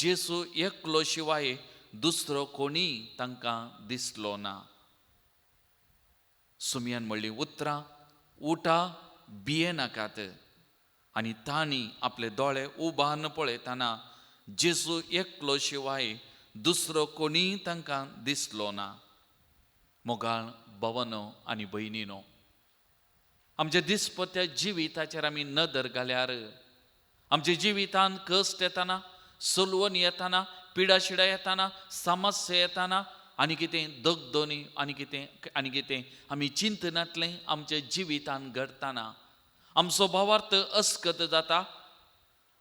जेजू एकलो शिवाय दुसरो कोणी तांकां दिसलो ना. सुमयान म्हणलीं उतरां, उठा, भियेनाकात. आनी तांणी आपले दोळे उबारून पळयतना जेजू एकलो शिवाय दुसरो कोणी तांकां दिसलो ना. मोगाळ भवनो आनी भयणीनो, आमच्या दिसपत्या जिविताचेर आमी नदर घाल्यार आमच्या जिवितांत कश्ट येतना, सलवण येतना, पिडाशिडा येतना, समस्या येतना आनी कितें दगदोनी आनी कितें आनी कितें आमी चिंतनांतलें आमच्या जिवितांत घडटना आमचो भावार्थ अस्कत जाता,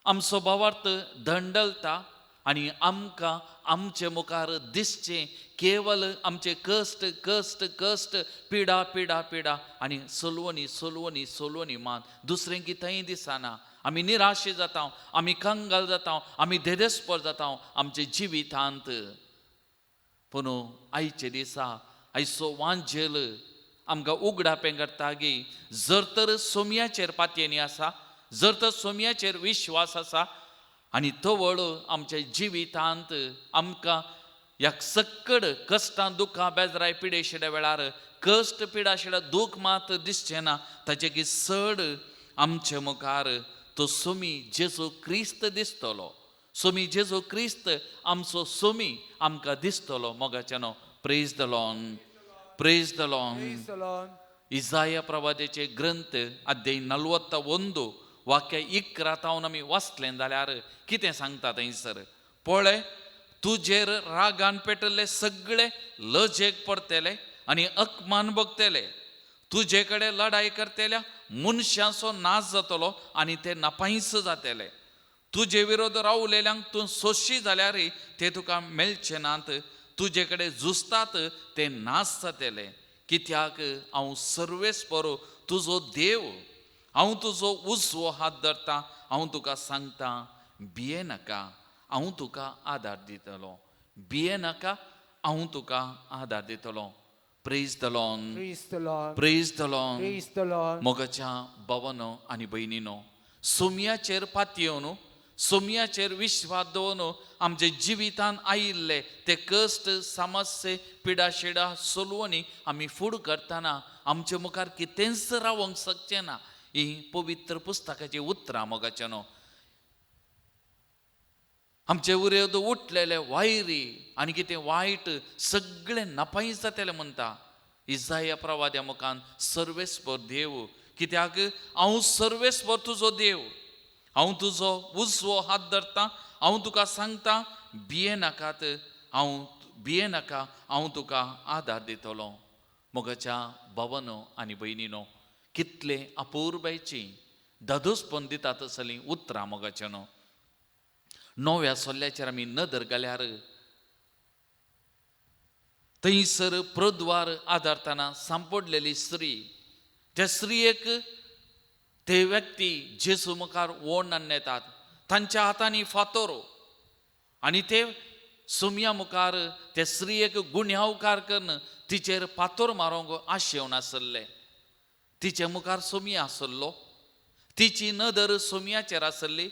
आमचो भावार्थ दंडलता आनी आमकां आमचे मुखार दिसचें केवल आमचे कश्ट कश्ट कश्ट, पिडा पिडा पिडा आनी सलवणी सलवणी सलवणी मान दुसरें कितेंय दिसना. आमी निराशे जाता, आमी कंगाल जाता, आमी धेदेस्पर जाता आमच्या जिवितांत. पूण आयचे दिसा आयचो वांजेल आमकां उगडापें करता की जर तर सोम्याचेर पातयेनी आसा, जर तर सोम्याचेर विश्वास आसा आनी तवळ आमच्या जिवितांत आमकां ह्या सक्कड कश्टां दुखां बेजराय पिडेशिड्या वेळार कश्ट पिडाशिड्या दूख मात दिसचें ना, ताचे की चड आमचे मुखार तो सोमी जेजू क्रिस्त दिसतलो. सोमी जेजू क्रिस्त आमचो सोमी आमकां दिसतलो. मोगाच्यानो, Praise the Lord. Praise the Lord. Praise the Lord. ಇಸಾಯ ಪ್ರವಾದಿचे ग्रंथ अध्याय 41 वाक्य 11 तावन आमी वाचलें जाल्यार कितें सांगता थंयसर, पळय तुजेर रागान पेटले सगळे लजेक पडटले आनी अपमान भोगतले, तुजे कडेन लढाय करतल्या मनशांचो नाश जातलो आनी ते नापायस जातले, तुजे विरोध रावलेल्यांक तूं सोशी जाल्यार ते तुका मेळचे नात, तुजे कडेन झुजतात ते नाश जातले, कित्याक हांव सर्वेस्पर तुजो देव, हांव तुजो उजवो हात धरता, हांव तुका सांगता भिये नाका, हांव तुका आदार दितलो, भिये नाका, हांव तुका आदार दितलो. Praise the Lord, Praise the Lord. Praise the Lord. Praise the Lord. मोगाच्या भावानो आनी भयणीनो, सोमयाचेर पातयेवन, सोमयाचेर विश्वास दवरून आमच्या जिवितान आयिल्ले ते कश्ट, समस्ये, पिडाशिडा सोलवणी आमी फुड करतना आमचे मुखार कितेंच रावंक शकचें ना. ही पवित्र पुस्तकाची उतरां मोगाच्यानो. आमचे उरेद उठलेले वायरी आनी कितें वायट सगळें नापाय जातलें म्हणटा इजाया प्रवाद्या मुखान सर्वेस्पर देव. कित्याक हांव सर्वेस्पर तुजो देव, हांव तुजो उजवो हात धरता, हांव तुका सांगता भिये नाकात, हांव भिये नाका, हांव तुका आदार दितलो. मोगाच्या भावानो आनी भयणीनो, कितले अपुरबायची दादोसपण दितात तसलीं उतरां मोगाच्यानो. नव्या सोल्ल्याचेर आमी नदर घाल्यार थंयसर प्रद्वार आदारतना सांपडलेली स्त्री, त्या स्त्रियेक ते व्यक्ती जेजू मुखार ओडून येतात, तांच्या हातांनी फातोर आनी ते सोमया मुखार ते स्त्रियेक गुन्यांवकार करून तिचेर फातोर मारूंक आशेवन आसले. तिचे मुखार सोमया आसलो, तिची नदर सोमयाचेर आसली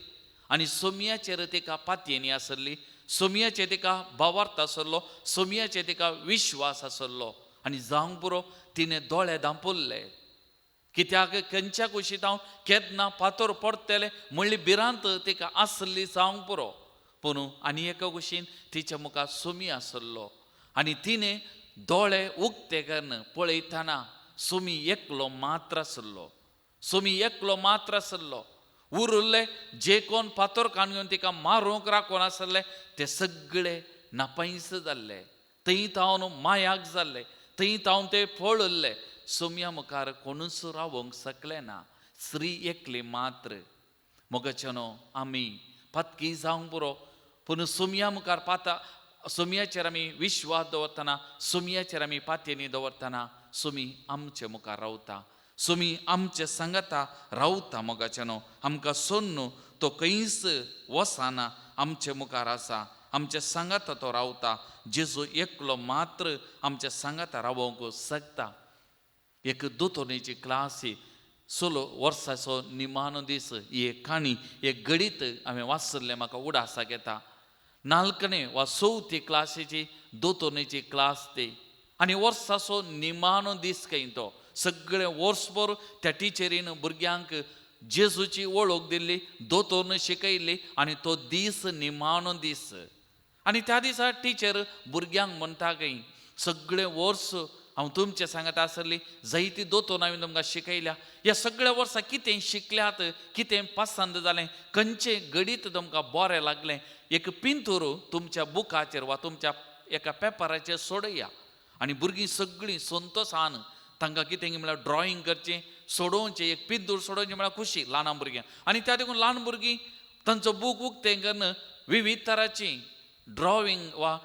आनी सोमयाचेर तिका पातयेनी आसली, सोमयाचेर तिका भावार्थ आसलो, सोमयाचेर तिका विश्वास आसलो. आनी जावंक पुरो तिणें दोळे धांपुल्ले, कित्याक खंयच्या कुशीत हांव केन्ना फातोर पडटले म्हणली भिरांत तिका आसली जावंक पुरो. पूण आनी एका कुशीन तिच्या मुखार सोमी आसलो आनी तिणें दोळे उक्ते करून पळयतना सोमी एकलो मात्र आसलो, सोमी एकलो मात्र आसलो. उरिल्ले जे कोण फातोर काण घेवन तिका मारूंक राखून आसले ते सगळे नापायस जाल्ले, थंय तावन मायाक जाल्ले, थंय तावन ते पळिल्ले. सोमया मुखार कोणूच रावंक शकले ना, स्त्री एकली मात्र. मोगाच्यानो आमी पातकी जावंक पुरो, पूण सोमया मुखार पाता सोमयाचेर आमी विश्वास दवरतना, सोमयाचेर आमी पातयेनी दवरतना सोमी आमचे मुखार रावता, सोमी आमचे सांगाता रावता. मोगाच्यानो आमकां सोडून तो खंयच वचना, आमचे मुखार आसा, आमच्या सांगाता तो रावता. जेजू एकलो मात्र आमच्या सांगाता रावंक शकता. एक दोतोरणीची क्लास 16 वर्साचो निमाणो दीस, ही एक काणी, एक गणीत हांवें वाचल्लें, म्हाका उडासाक येता. नालकणे वा चवथी क्लासीची दोतोरणीची क्लास ती आनी वर्साचो निमाणो दीस खंय तो. सगळें वर्सभर त्या टिचरीन भुरग्यांक जेजूची वळख दिल्ली, दोतोरन शिकयल्ली आनी तो दीस निमाणो दीस. आनी त्या दिसा टिचर भुरग्यांक म्हणटा खंय सगळें वर्स हांव तुमचें सांगत आसली, जायती दोतोर हांवें तुमकां शिकयल्या, ह्या सगळ्या वर्सा कितें शिकल्यात, कितें पसंद जालें, खंयचें गणीत तुमकां बरें लागलें, एक पिंतूर तुमच्या बुकाचेर वा तुमच्या एका पेपराचेर सोडया. आनी भुरगीं सगळीं संतोसान तांकां कितें म्हळ्यार ड्रॉइंग करचें, सोडोवचें, एक पिंतूर सोडोवचें म्हळ्यार खुशी ल्हान भुरग्यांक. आनी त्या देखून ल्हान भुरगीं तांचो बूक उक्तें करून विविध तरांचीं ड्रॉइंग वा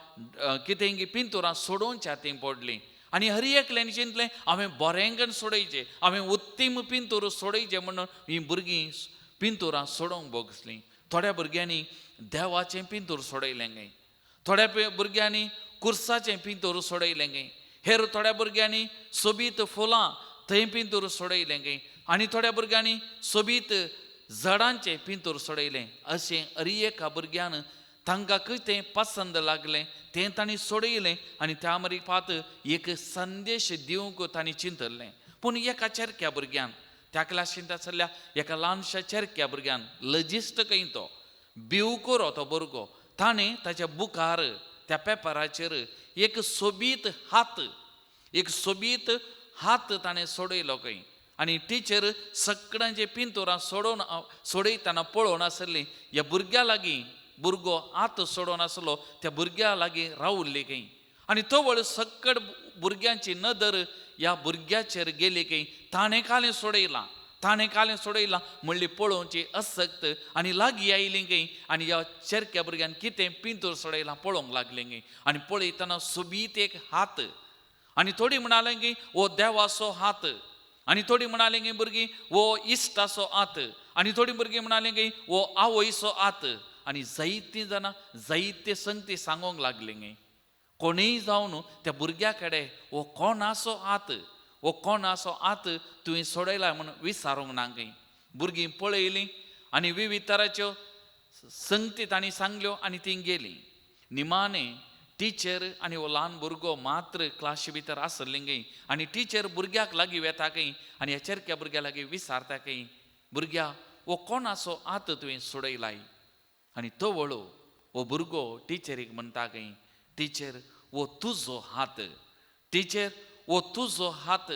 कितें पिंतुरां सोडोवच्या तीं पडलीं. आनी हर एकल्यान चिंतलें हांवें बरें करून सोडयचें, हांवें उत्तीम पिंतूर सोडयचें म्हणून हीं भुरगीं पिंतुरां सोडोवंक बसलीं. थोड्या भुरग्यांनी देवाचें पिंतूर सोडयलें खंय, थोड्या भुरग्यांनी कुर्साचें पिंतूर सोडयलें खंय, हेर थोड्या भुरग्यांनी सोबीत फुलां थंय पिंतूर सोडयलें खंय, आनी थोड्या भुरग्यांनी सोबीत झाडांचें पिंतूर सोडयलें. अशें हर एका भुरग्यान तांकां कितें पसंद लागलें तें तांणी सोडयलें आनी त्या मरिपात एक संदेश दिवंक तांणी चिंतलें. पूण एका चेरक्या भुरग्यान, त्या क्लासींत आसल्या एका ल्हानशा चेरक्या भुरग्यान, लजिस्ट खंय तो, भिवकुरो तो भुरगो, ताणें ताच्या बुकार त्या पेपराचेर एक सोबीत हात, एक सोबीत हात ताणें सोडयलो खंय. आनी टिचर सगळ्यांचे पिंतुरां सोडोवन सोडयतना पळोवन आसली, ह्या भुरग्या लागीं भुरगो हात सोडोवन आसलो त्या भुरग्या लागीं रावल्ली खंय. आनी तवळ सकड भुरग्यांची नदर ह्या भुरग्याचेर गेली खंय, ताणें कालें सोडयलां, ताणें कालें सोडयलां म्हणली पळोवची असक्त आनी लागीं आयली खंय. आनी ह्या चेरक्या भुरग्यान कितें पिंतूर सोडयलां पळोवंक लागलें खंय. आनी पळयतना सोबीत एक हात आनी थोडी म्हणाले की हो देवाचो हात, आनी थोडी म्हणाले की भुरगीं हो इश्टाचो हात, आनी थोडी भुरगीं म्हणाले की हो आवयचो हात. आनी जायतीं जाणां जायते संगती सांगूंक लागली गे. कोणूय जावन त्या भुरग्या कडेन हो कोणाचो हात, हो कोणाचो हात तुवें सोडयला म्हूण विचारूंक ना गे. भुरगीं पळयलीं आनी विविध तराच्यो संगती तांणी सांगल्यो आनी तीं गेलीं. निमाणें टिचर आनी हो ल्हान भुरगो मात्र क्लासी भितर आसली गे आनी टिचर भुरग्याक लागीं वेता खंय आनी ह्या चेरक्या भुरग्या लागीं विचारता खंय, भुरग्या हो कोणाचो हात तुवें सोडयलाय? आनी तो वळो हो भुरगो टिचरीक म्हणटा खंय, टिचर हो तुजो हात, टिचर हो तुजो हात.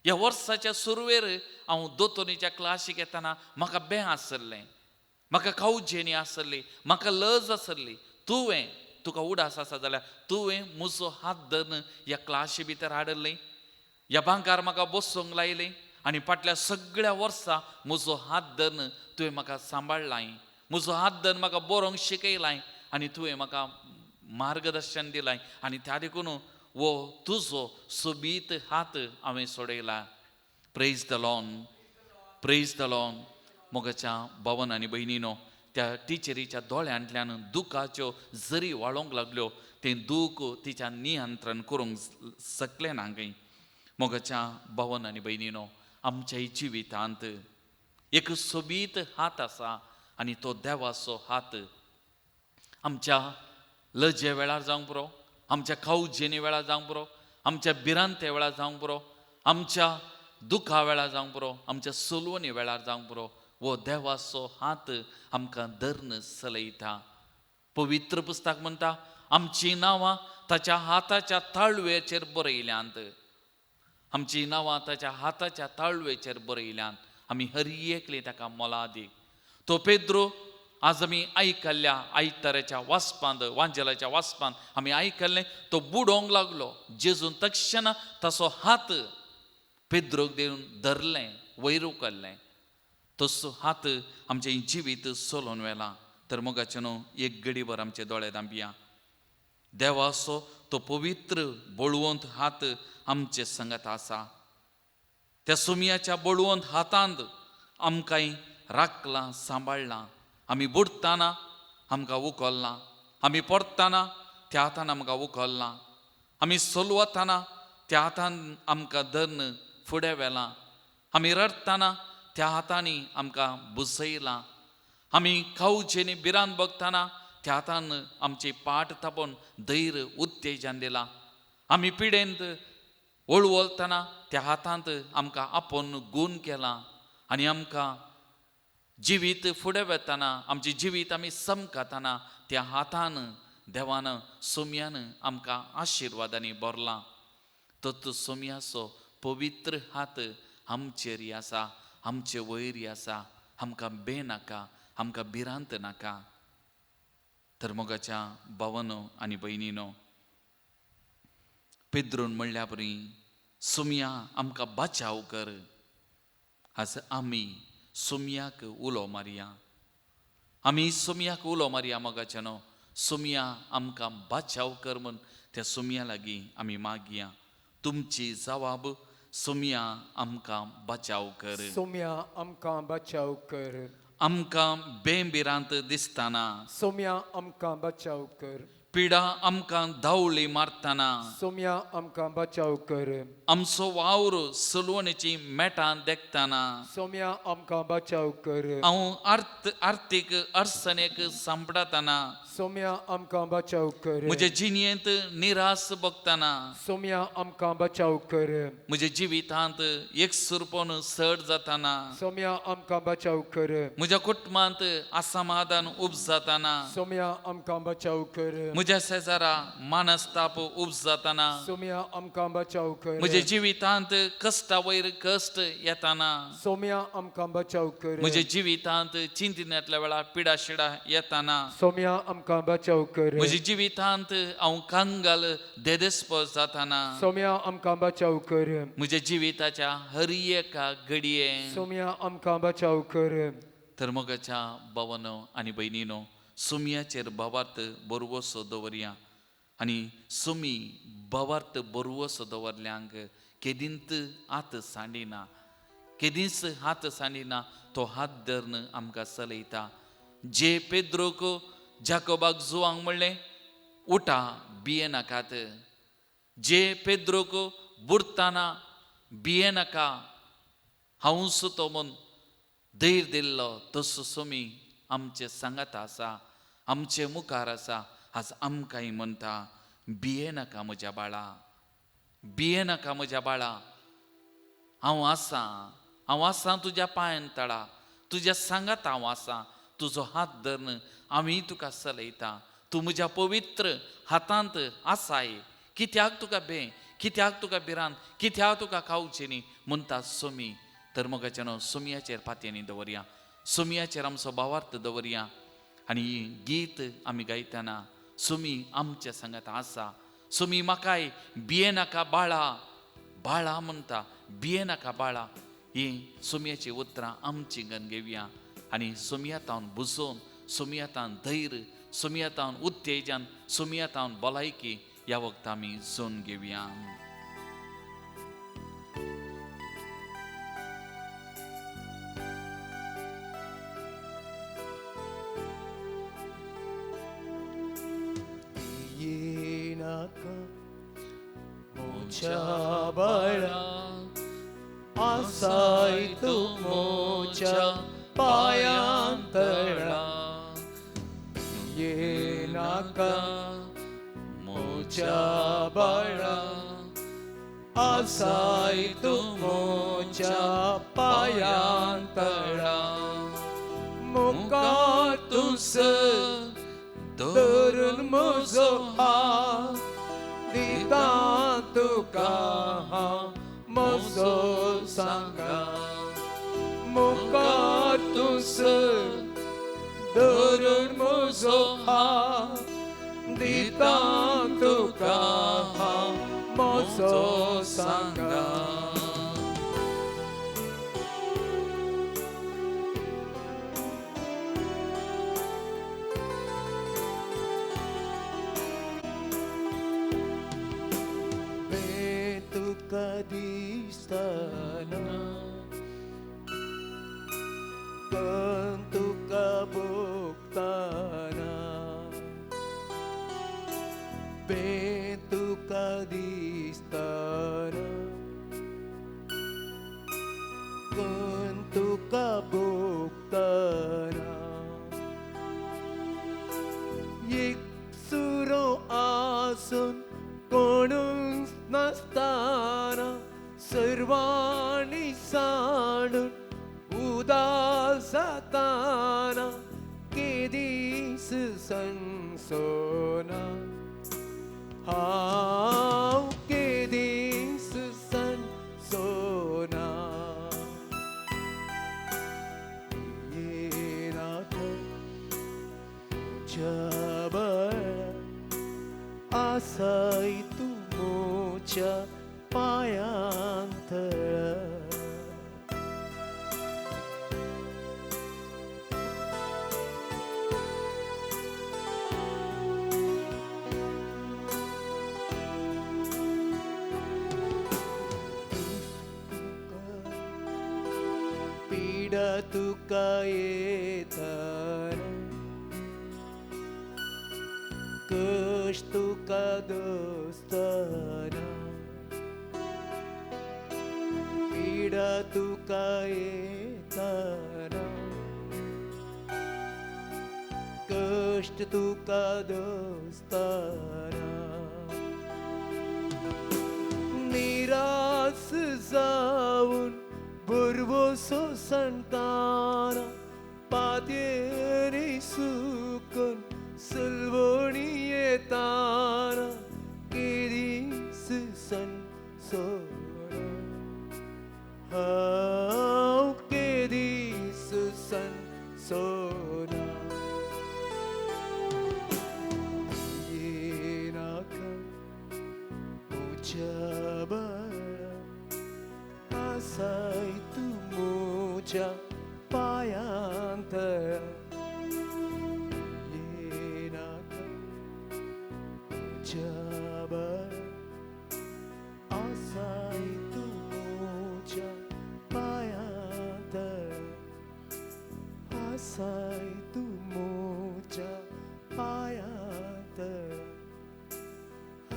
ह्या वर्साच्या सुरवेर हांव दोतोनीच्या क्लासीक येतना म्हाका बें आसलें, म्हाका कावजेनी आसली, म्हाका लज आसली. तुवें, तुका उडास आसा जाल्यार तुवें म्हजो हात धरून ह्या क्लासी भितर हाडली, ह्या बांकार म्हाका बसूंक लायली आनी फाटल्या सगळ्या वर्सा म्हजो हात धरून तुवें म्हाका सांबाळ्ळाय, म्हजो हात धरून म्हाका बरोवंक शिकयलाय आनी तुवें म्हाका मार्गदर्शन दिलाय आनी त्या देखून हो तुजो सोबीत हात हांवें सोडयला. Praise the Lord, praise the Lord. मोगाच्या भावन आनी भयणीनो, त्या टिचरीच्या दोळ्यांतल्यान दुखाच्यो जरी वाळोंक लागल्यो, तें दूख तिच्या नियंत्रण करूंक शकलें ना खंय. मोगाच्या भावन आनी भयणीनो, आमच्या जिवितांत एक सोबीत हात आसा आनी तो देवाचो हात. आमच्या लजे वेळार जावंक पुरो, आमच्या खावजेनी वेळार जावंक पुरो, आमच्या भिरांते वेळार जावंक पुरो, आमच्या दुखा वेळार जावंक पुरो, आमच्या सोलवणी वेळार जावंक पुरो, हो देवाचो हात आमकां धरून चलयता. पवित्र पुस्तक म्हणटा आमचीं नांवां ताच्या हाताच्या ताळवेचेर बरयल्यांत, आमचीं नांवां ताच्या हाताच्या ताळवेचेर बरयल्यांत. आमी हर एकली ताका मोलादीक. तो पेद्रो आज आमी आयकल्ल्या आयताराच्या वाचपांत, वांजेलाच्या वाचपांत आमी आयकल्लें, तो बुडोवंक लागलो. जेजून तक्षणा ताचो हात पेद्रोक दिवन धरलें, वयर उखल्लें. तसो हात आमचें जिवीत चलोवन व्हेलां. तर मोगाचें न्हू एक गडीभर आमचे दोळे धांपया. देवाचो तो पवित्र बळवंत हात आमचे संगत आसा. त्या सोमयाच्या बळवंत हातांत आमकांय राखलां, सांबाळ्ळां. आमी बुडटाना आमकां उखल्लां, आमी परतना त्या हातान आमकां उखल्लां, आमी सोलवताना त्या हातान आमकां धरून फुडें व्हेलां, आमी रडटाना त्या हातांनी आमकां बुसयलां, आमी खावचेनी भिरांत भोगतना त्या हातान आमची पाट थापोवन धैर्य उत्तेजन दिलां, आमी पिडेंत वळवळटना त्या हातांत आमकां आपोवन गूण केलां आनी आमकां जिवीत फुडें वेतना, आमचें जिवीत आमी समकातना त्या हातान देवान सोमयान आमकां आशिर्वादांनी भरलां. तत्व सोमयाचो पवित्र हात आमचेर आसा, आमचे वयर आसा. आमकां बे नाका, आमकां भिरांत नाका. तर मोगाच्या भावानो आनी भयणीनो, पेद्रून म्हणल्या परी सोमया आमकां बाचाव कर. आज आमी सोमयाक उलो मारया, आमी सोमयाक उलो मारया. मोगाच्या न्हू, सोमया आमकां बाचाव कर म्हूण त्या सोमया लागीं आमी मागया. तुमची जवाब सोमया आमकां बाचाव कर, सोमया आमकां बाचाव कर. आमकां बेंबिरांत दिसतना सोमया आमकां बाचाव कर. पिडा आमकां धांवली मारतना सोमया आमकां बाचाव कर. आमचो वावर सलवणेची मेटां देखतना सोमया आमकां बाचाव कर. हांव आर्थीक अडचणेक सांपडतना सोमया आमकां बाचाव कर. म्हजे जिणेंत निराश भोगतना सोमया आमकां बाचाव कर. म्हज्या जिवितांत एकसुरपण चड जातना सोमया आमकां बाचाव कर. म्हज्या कुटुंबांत असमाधान उपजातना सोमया आमकां बाचाव कर. म्हज्या शेजारा मानसताप उपजातना सोमया आमकां बाचाव कर. म्हज्या जिवितांत कश्टा वयर कश्ट येतना सोमया आमकां बाचाव कर. म्हज्या जिवितांत चिंतनांतल्या वेळार पिडा शिडा येतना सोमया आमकां बाचाव कर. म्हज्या जिवितांत हांव कंगाल देदेस्पोर जातना सोमया आमकां बाचाव कर. म्हज्या जिविताच्या हर एका घडये सोमया आमकां बाचाव कर. तर मोगाच्या भावानो आनी भयणीनो, सोमयाचेर भावार्थ बरवसो दवरया. आनी सुमी भावार्थ बरवसो दवरल्यांक केदींत हात सांडिना, केदींच हात सांडिना, तो हात धरून आमकां चलयता. जे पेद्रोक जाकोबाक जुवांक म्हणलें उठा भियेनाकात, जे पेद्रोक बुडताना भियेनाका हांवूच तो म्हूण धैर्य दिल्लो, तसो सुमी आमचे सांगात आसा, आमचे मुखार आसा. आज आमकांय म्हणटा भियेनाका म्हज्या बाळा, भियेनाका म्हज्या बाळा, हांव आसा, हांव आसा तुज्या पांयान तळा, तुज्या सांगात हांव आसा, तुजो हात धरून आमी तुका चलयता, तूं म्हज्या पवित्र हातांत आसाय, कित्याक तुका भंय, कित्याक तुका भिरांत, कित्याक तुका खावचें न्ही म्हणटा सोमी. तर मोगाच्यानो सोमयाचेर पातयेनी दवरया, सोमयाचेर आमचो भावार्थ दवरया आनी गीत आमी गायतना सोमी आमच्या सांगात आसा, सोमी म्हाकाय भियेनाका बाळा, बाळा म्हणटा, भियेनाका बाळा, ही सोमयाची उतरां आमची गन घेवया आनी सोमयातावन बुजोवन, सोमयातावन धैर्य, सोमयातावन उत्तेजन, सोमयातावन भलायकी ह्या वखदां आमी जोन घेवया. मोच्या बाळा आसाय तूं मोच्या पायांतळा, येनाका मोच्या बाळा आसाय तूं मोच्या पायांतळा, मुखार तूं धरून म्हजो हात दिता तुका हांव म्हजो सांगा, मुखार तूं धरून म्हजो हात दिता तुका हांव म्हजो सांगा. दिसतना पण तुका भोगतना, बे तुका दिसतना पण तुका भोगतना, एक सुरो आसून कोणूच नासतना सर्वांनी सांडून उदास जाताना केदीस सनसोना, हांव केदीस सनसोना. येनाका म्हज्या बाळा आसाय तूं मोच्या पायांतळा. पिडा तुका येताना कश्ट तुका दोस्ताना, पिडा तुका येताना कश्ट तुका दोस्ताना, निराश जावन भरवसो सांडताना पातयेनी सुकून सलवणी येताना केदीस सनसोना, हांव केदीस सनसोना. येनाका म्हज्या बाळा आसाय तूं म्हज्या पायांतळा, येनाका म्हज्या म्हज्या बळ, आसाय तूं म्हज्या पांयां तळ, आसाय तूं म्हज्या पांयां तळ,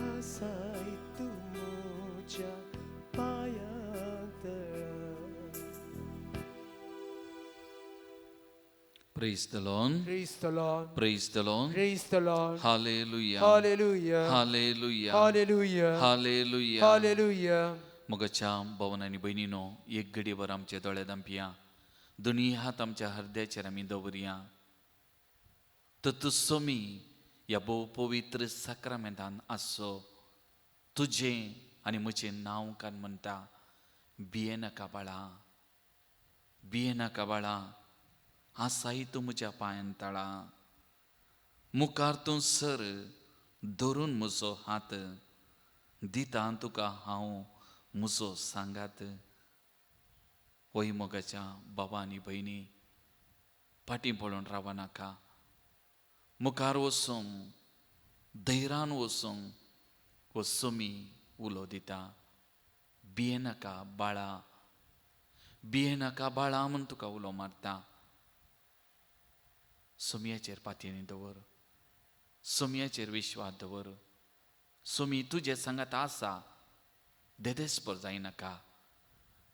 आसाय तूं म्हज्या पांयां तळ. Praise the Lord. Praise the Lord. Praise the Lord. Praise the Lord. Hallelujah. Hallelujah. Hallelujah. Hallelujah. Hallelujah. Hallelujah. मोगाच्या भावन आनी भयणीनो, एक घडयेभर आमचे दोळे धांपया, दोनी हात आमच्या हृदयाचेर आमी दवरया. तर तूं सोमी ह्या भोव पवित्र साक्रामेंतान आसचो. तुजें आनी म्हजें नांव कान म्हणटा, भियेनाका बाळा, भियेनाका बाळा, आसाय तूं म्हज्या पांयान तळा. मुखार तूं सर, धरून म्हजो हात, दिता तुका हांव म्हजो सांगात. वय मोगाच्या बाबा आनी भयणी, फाटीं पळोवन राव नाका, मुखार वचूंक, धैर्यान वचूंक हो सोमी उलो दिता. भियेनाका बाळा, भियेनाका बाळा म्हूण तुका उलो मारता. सोमयाचेर पातयेनी दवर, सोमयाचेर विश्वास दवर. सोमी तुजे सांगात आसा. देदेस्पर जायनाका,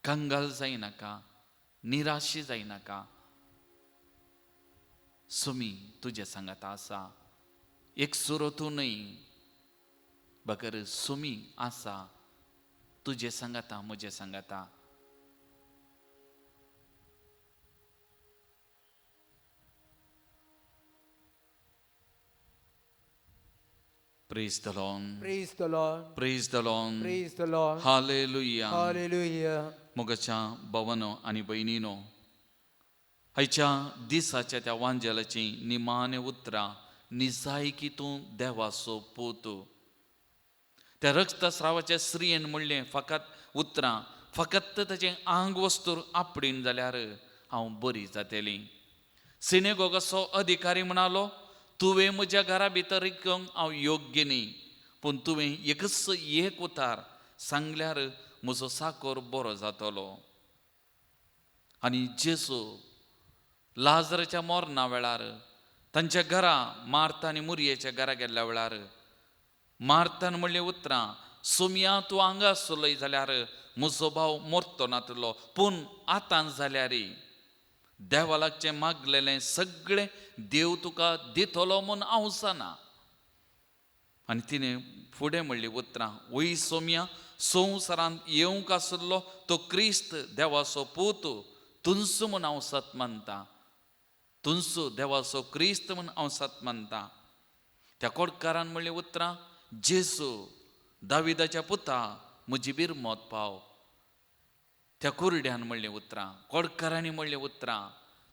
कंगाल जायनाका, निराशी जायनाका. सोमी तुजे सांगात आसा. एक सुरो तूं न्हय, बगर सोमी आसा तुजे सांगाता, म्हजे सांगाता. Praise the Lord. Praise the Lord. Praise the Lord. Praise the Lord. Hallelujah. Hallelujah. मोगाच्या भावानो आनी भयणीनो, आयच्या दिसाच्या त्या वांजेलाची निमाणे उतरां, निजायकी तूं देवाचो पूत. त्या रक्तस्रावाच्या स्त्रियेन म्हणलें फकत उतरां, फकत ताचें आंग वस्तूर आपडीन जाल्यार हांव बरी जातली. सिनेगोगाचो अधिकारी म्हणालो, तुवें म्हज्या घरा भितर रिगोवंक हांव योग्य न्ही, पूण तुवें एकच एक उतार सांगल्यार म्हजो साकोर बरो जातलो. आनी जेजू लाजराच्या मरणा वेळार तांच्या घरा मार्ता आनी मुरयेच्या घरा गेल्ल्या वेळार मार्तान म्हणलें उतरां, सोमया तूं हांगा आसलोय जाल्यार म्हजो भाव मरतो नातलो, पूण आतां जाल्यार देवा लागचें मागलेलें सगळें देव तुका दितलो म्हूण हांव जाणा. आनी तिणें फुडें म्हणली उतरां, वय सोमया, संवसारांत येवंक आसलो तो क्रिस्त देवाचो पूत तुंसू म्हूण हांव सत मानता, तुंसू देवाचो क्रिस्त म्हूण हांव सत मानता. त्या कोडकारान म्हणली उतरां, जेजू दाविदाच्या पुता म्हजी बिरमत पाव. त्या कुरड्यान म्हणलें उतरां, कोडकारांनी म्हणलें उतरां,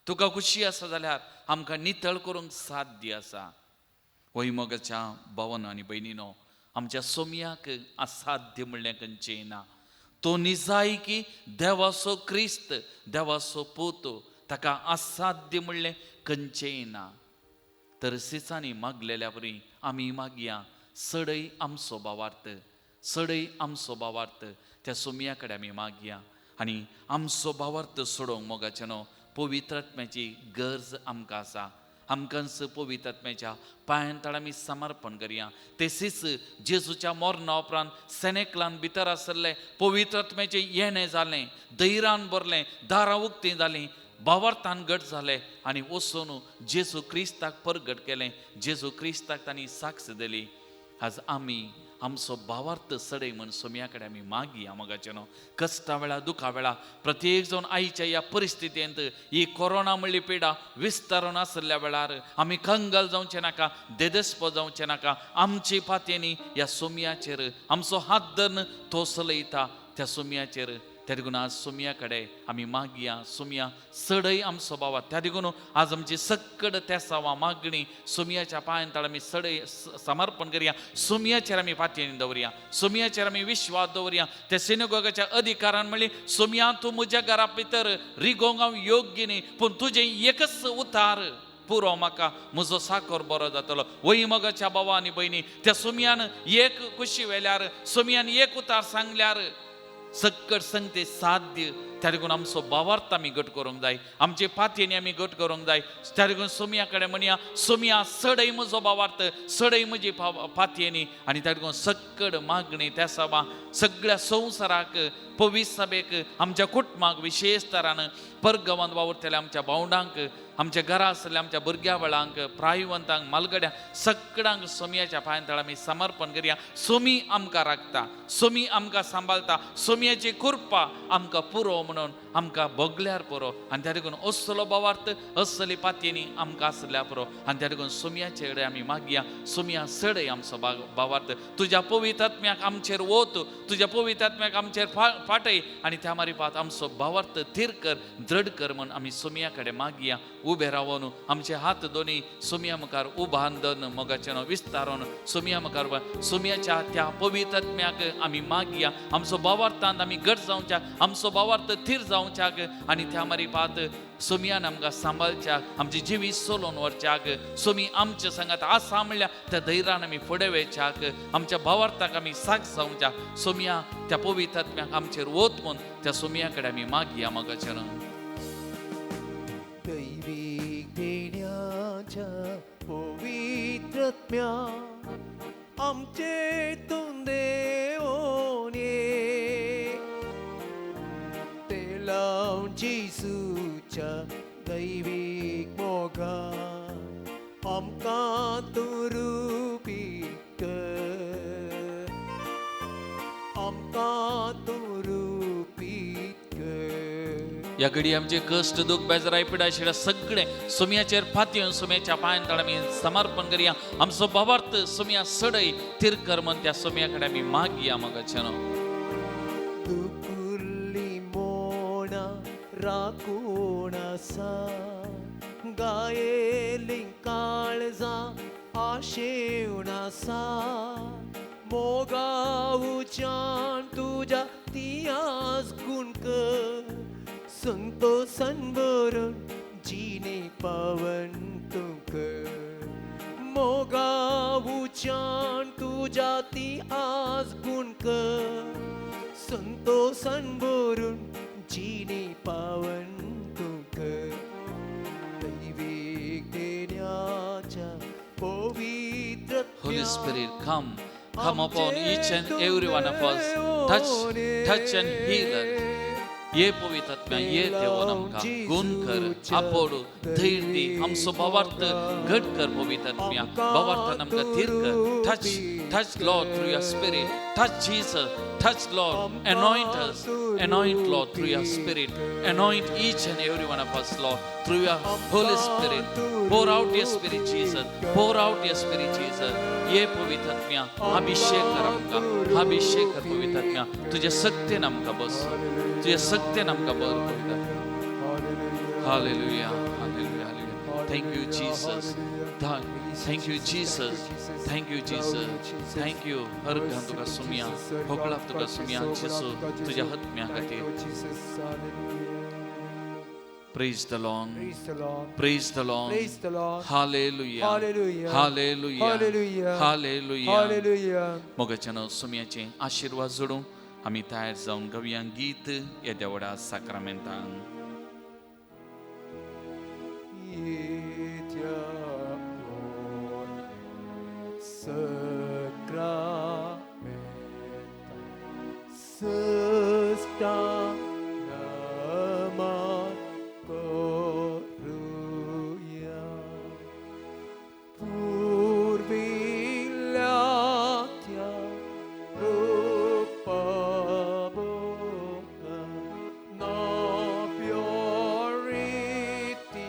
तुका खुशी आसा जाल्यार आमकां नितळ करूंक साध्य आसा. वय मोगाच्या भावानो आनी भयणीनो, आमच्या सोमयाक असाध्य म्हणलें खंयचें ना. तो निजायकी देवाचो क्रिस्त, देवाचो पूत, ताका असाध्य म्हणलें खंयचें ना. तर सिसांनी मागलेल्या वरी आमी मागया, सडय आमचो भावार्थ, सडय आमचो भावार्थ त्या सोमया कडेन आमी मागया. आनी आमचो भावार्थ सोडोवंक मोगाचें न्हू पवित्र आत्म्याची गरज आमकां आसा. आमकांच पवित्र आत्म्याच्या पांयान तळ आमी समर्पण करया. तशीच जेजूच्या मरणा उपरांत सेनेकलान भितर आसलें पवित्र आत्म्याचें येणें जालें, धैर्यान भरलें, दारां उक्तीं जालीं, भावार्थान घट जालें आनी वचून जेजू क्रिस्ताक परगट केलें, जेजू क्रिस्ताक तांणी साक्ष दिली. आज आमी आमचो भावार्थ सडय म्हूण सोमया कडेन आमी मागया. मोगाचें न्हू कश्टा वेळा, दुखा वेळा प्रत्येक जावन आयच्या ह्या परिस्थितींत ही कोरोना म्हणली पिडा विस्तारून आशिल्ल्या वेळार आमी कंगाल जावचें नाका, देदेस्पो जावचें नाका. आमची पातयेनी ह्या सोमयाचेर आमचो हात धरून तो चलयता त्या सोमयाचेर. त्या देखून आज सोमया कडेन आमी मागया, सोमया सडय आमचो भावा. त्या देखून आज आमची सक्कड तेसावां मागणी सोमयाच्या पांयान तळ आमी सडय समर्पण करया. सोमयाचेर आमी पातयेनी दवरया, सोमयाचेर आमी विश्वास दवरया. त्या सिनेगोगाच्या अधिकारान म्हणली, सोमया तूं म्हज्या घरा भितर रिगोवंक हांव योग्य न्ही, पूण तुजें एकच उतार पुरो म्हाका, म्हजो साकर बरो जातलो. वय मगाच्या बाबा आनी भयणी, त्या सोमयान एक कुशी वेल्यार, सोमयान एक उतार सांगल्यार सक्कड संगते साध्य. त्या देखून आमचो भावार्थ आमी घट करूंक जाय, आमचे पातयेनी आमी घट करूंक जाय. त्या देखून सोमया कडेन म्हणया, सोमया सडय म्हजो भावार्थ, सडय म्हजी पातयेनी. आनी त्या देखून सक्कड मागणी त्या सभा सगळ्या संवसाराक, पवित्र सभेक, आमच्या कुटुंबाक, विशेष तरान परगांवांत वावुरतल्या आमच्या भावंडांक, आमच्या घरा आसल्या आमच्या भुरग्या वेळांक, प्रायवंतांक, मालगड्यांक, सगळ्यांक सोमयाच्या पांयां तळा आमी समर्पण करया. सोमी आमकां राखता, सोमी आमकां सांबाळता, सोमयाची कृपा आमकां पुरो म्हणून आमकां भोगल्यार पुरो. आनी त्या देखून असलो भावार्थ, असली पातयेनी आमकां आसल्यार पुरो. आनी त्या देखून सोमयाचे कडेन आमी मागया, सोमया सडय आमचो भावार्थ, तुज्या पवित्र आत्म्याक आमचेर वत, तुज्या पवित्र आत्म्याक आमचेर फाटय आनी त्या मारिपात आमचो भावार्थ थीर कर, दृढ कर म्हूण आमी सोमया कडेन मागया. उबे रावन आमचे हात दोनी सोमया मुखार उबांदन मोगाचें विस्तारून सोमया मुखार सोमयाच्या त्या पवित्र आत्म्याक आमी मागया. आमचो भावार्थांत आमी घट जावच्या, आमचो भावार्थ थीर जावच्याक आनी त्या मारिपात सोमयान आमकां सांबाळच्याक, आमची जिवीत सोलोवन व्हरच्याक, सोमी आमच्या सांगात आसा म्हणल्यार त्या धैर्यान आमी फुडें वयच्याक, आमच्या भावार्थाक आमी साक जावच्याक. सोमया त्या पवित्र आत्म्याक आमचेर वत म्हूण त्या सोमया कडेन आमी मागया मोगाचें. दैवीक देण्याच्या पवित्र आत्म्या आमचे तूं देवोन ये, ते लावन जेजूच्या दैवीक मोगा आमकां तूं रुपीत कर, आमकां तूं रुपीत कर. ह्या घडी आमचे कश्ट, दुख, बेजाराय, पिडा शिडा सगळें सोमयाचेर फातयेवन सोमयाच्या पांयां तळा आमी समर्पण करया. आमचो भावार्थ सोमया सडय थीर कर म्हूण त्या सोमया कडेन आमी मागया मोगाचें. दुकुल्ली मोणा राखून आसा, गायेली काळजां आशेवन आसा, मोगा उच्यान तुज्या तियाज गुण कर, संतोषान भरून जिणे पावन तूं कर, मोगा उच्यान तुज्या ती आज गुण कर, संतोषान भरून जिणे पावन तूं कर. दैवीक देण्याच्या पवित्र Holy Spirit, come, come upon each and every one of us. Touch, touch and heal us. ये पवित्र आत्म्या ये देवोन आमकां गुण कर, आपोड, धैर्य दी, आमचो भावार्थ घट कर पवित्र आत्म्या, भावार्थान आमकां थीर कर. Touch, touch Lord through your spirit, touch Jesus, touch Lord, anoint us, anoint Lord through your spirit, anoint each and every one of us Lord through your Holy Spirit. Pour out your spirit Jesus, pour out your spirit Jesus. ये पवित्र आत्म्या अभिषेक कर आमकां, अभिषेक कर पवित्र आत्म्या, तुज्या सत्तेन आमकां बस, तुज्या सत्तेन आमकां बर पवित्र आत्म्या. Hallelujah, hallelujah, hallelujah. Thank you Jesus, thank you Jesus, thank you Jesus, thank you. हर घान तुका सुमया, होगळाप तुका सुमया जेसू, तुज्या आत्म्या खातीर. Praise the Lord. Praise the Lord. Praise the Lord. Praise the Lord. Hallelujah. Hallelujah. Hallelujah. Hallelujah. Hallelujah. Hallelujah. मोगाच्या नांव सुमयाचें आशिर्वाद जोडूं आमी तयार जावन गावया गीत येद्या व्हडा साक्रामेंतान. Purity.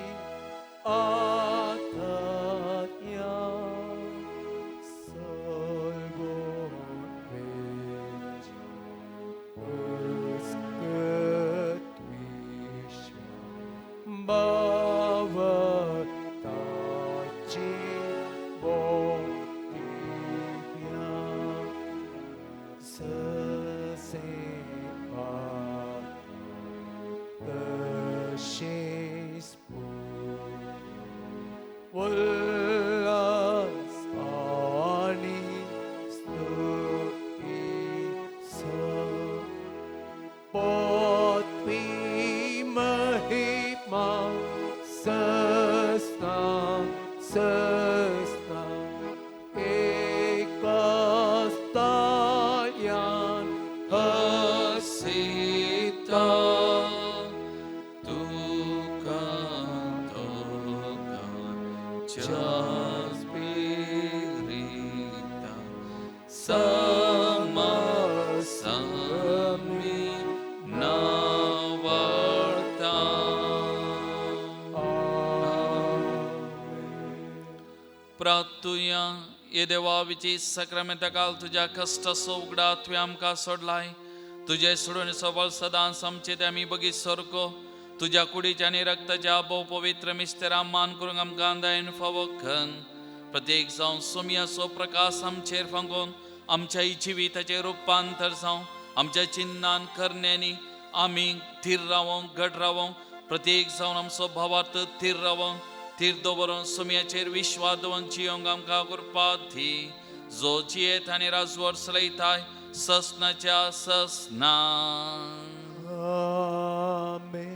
उल्हास आनी स्तुती पृथ्वी महिमा सस्ना सस्ना एकस्तायान हसीता तुका तुका स्पिरिता समा समी नावार्ता. प्रार्थुया. ये देवा विची सक्रामेंता काल तुज्या कश्टाचो उगडा तुवें आमकां सोडलाय. तुजे सोडून सबळ सदांच आमचे ते आमी बगीत सारको तुज्या कुडीच्या आनी रक्ताच्या भोव पवित्र मिस्तेरा मान करूंक आमकां दयेन फावो खन. प्रत्येक जावन सोमयाचो प्रकाश आमचेर फांगोवन आमच्या जिविताचें रुपांतर जावं. आमच्या चिन्नान करण्यांनी आमी थीर रावोंक घट रावोंक. प्रत्येक जावन आमचो भावार्थ थीर रावोंक थीर दवरून सोमयाचेर विश्वास दवरून जियोंक आमकां कृपा दी, जो जियेत आनी राजवट चलयताय ससनाच्या ससना. आमेन.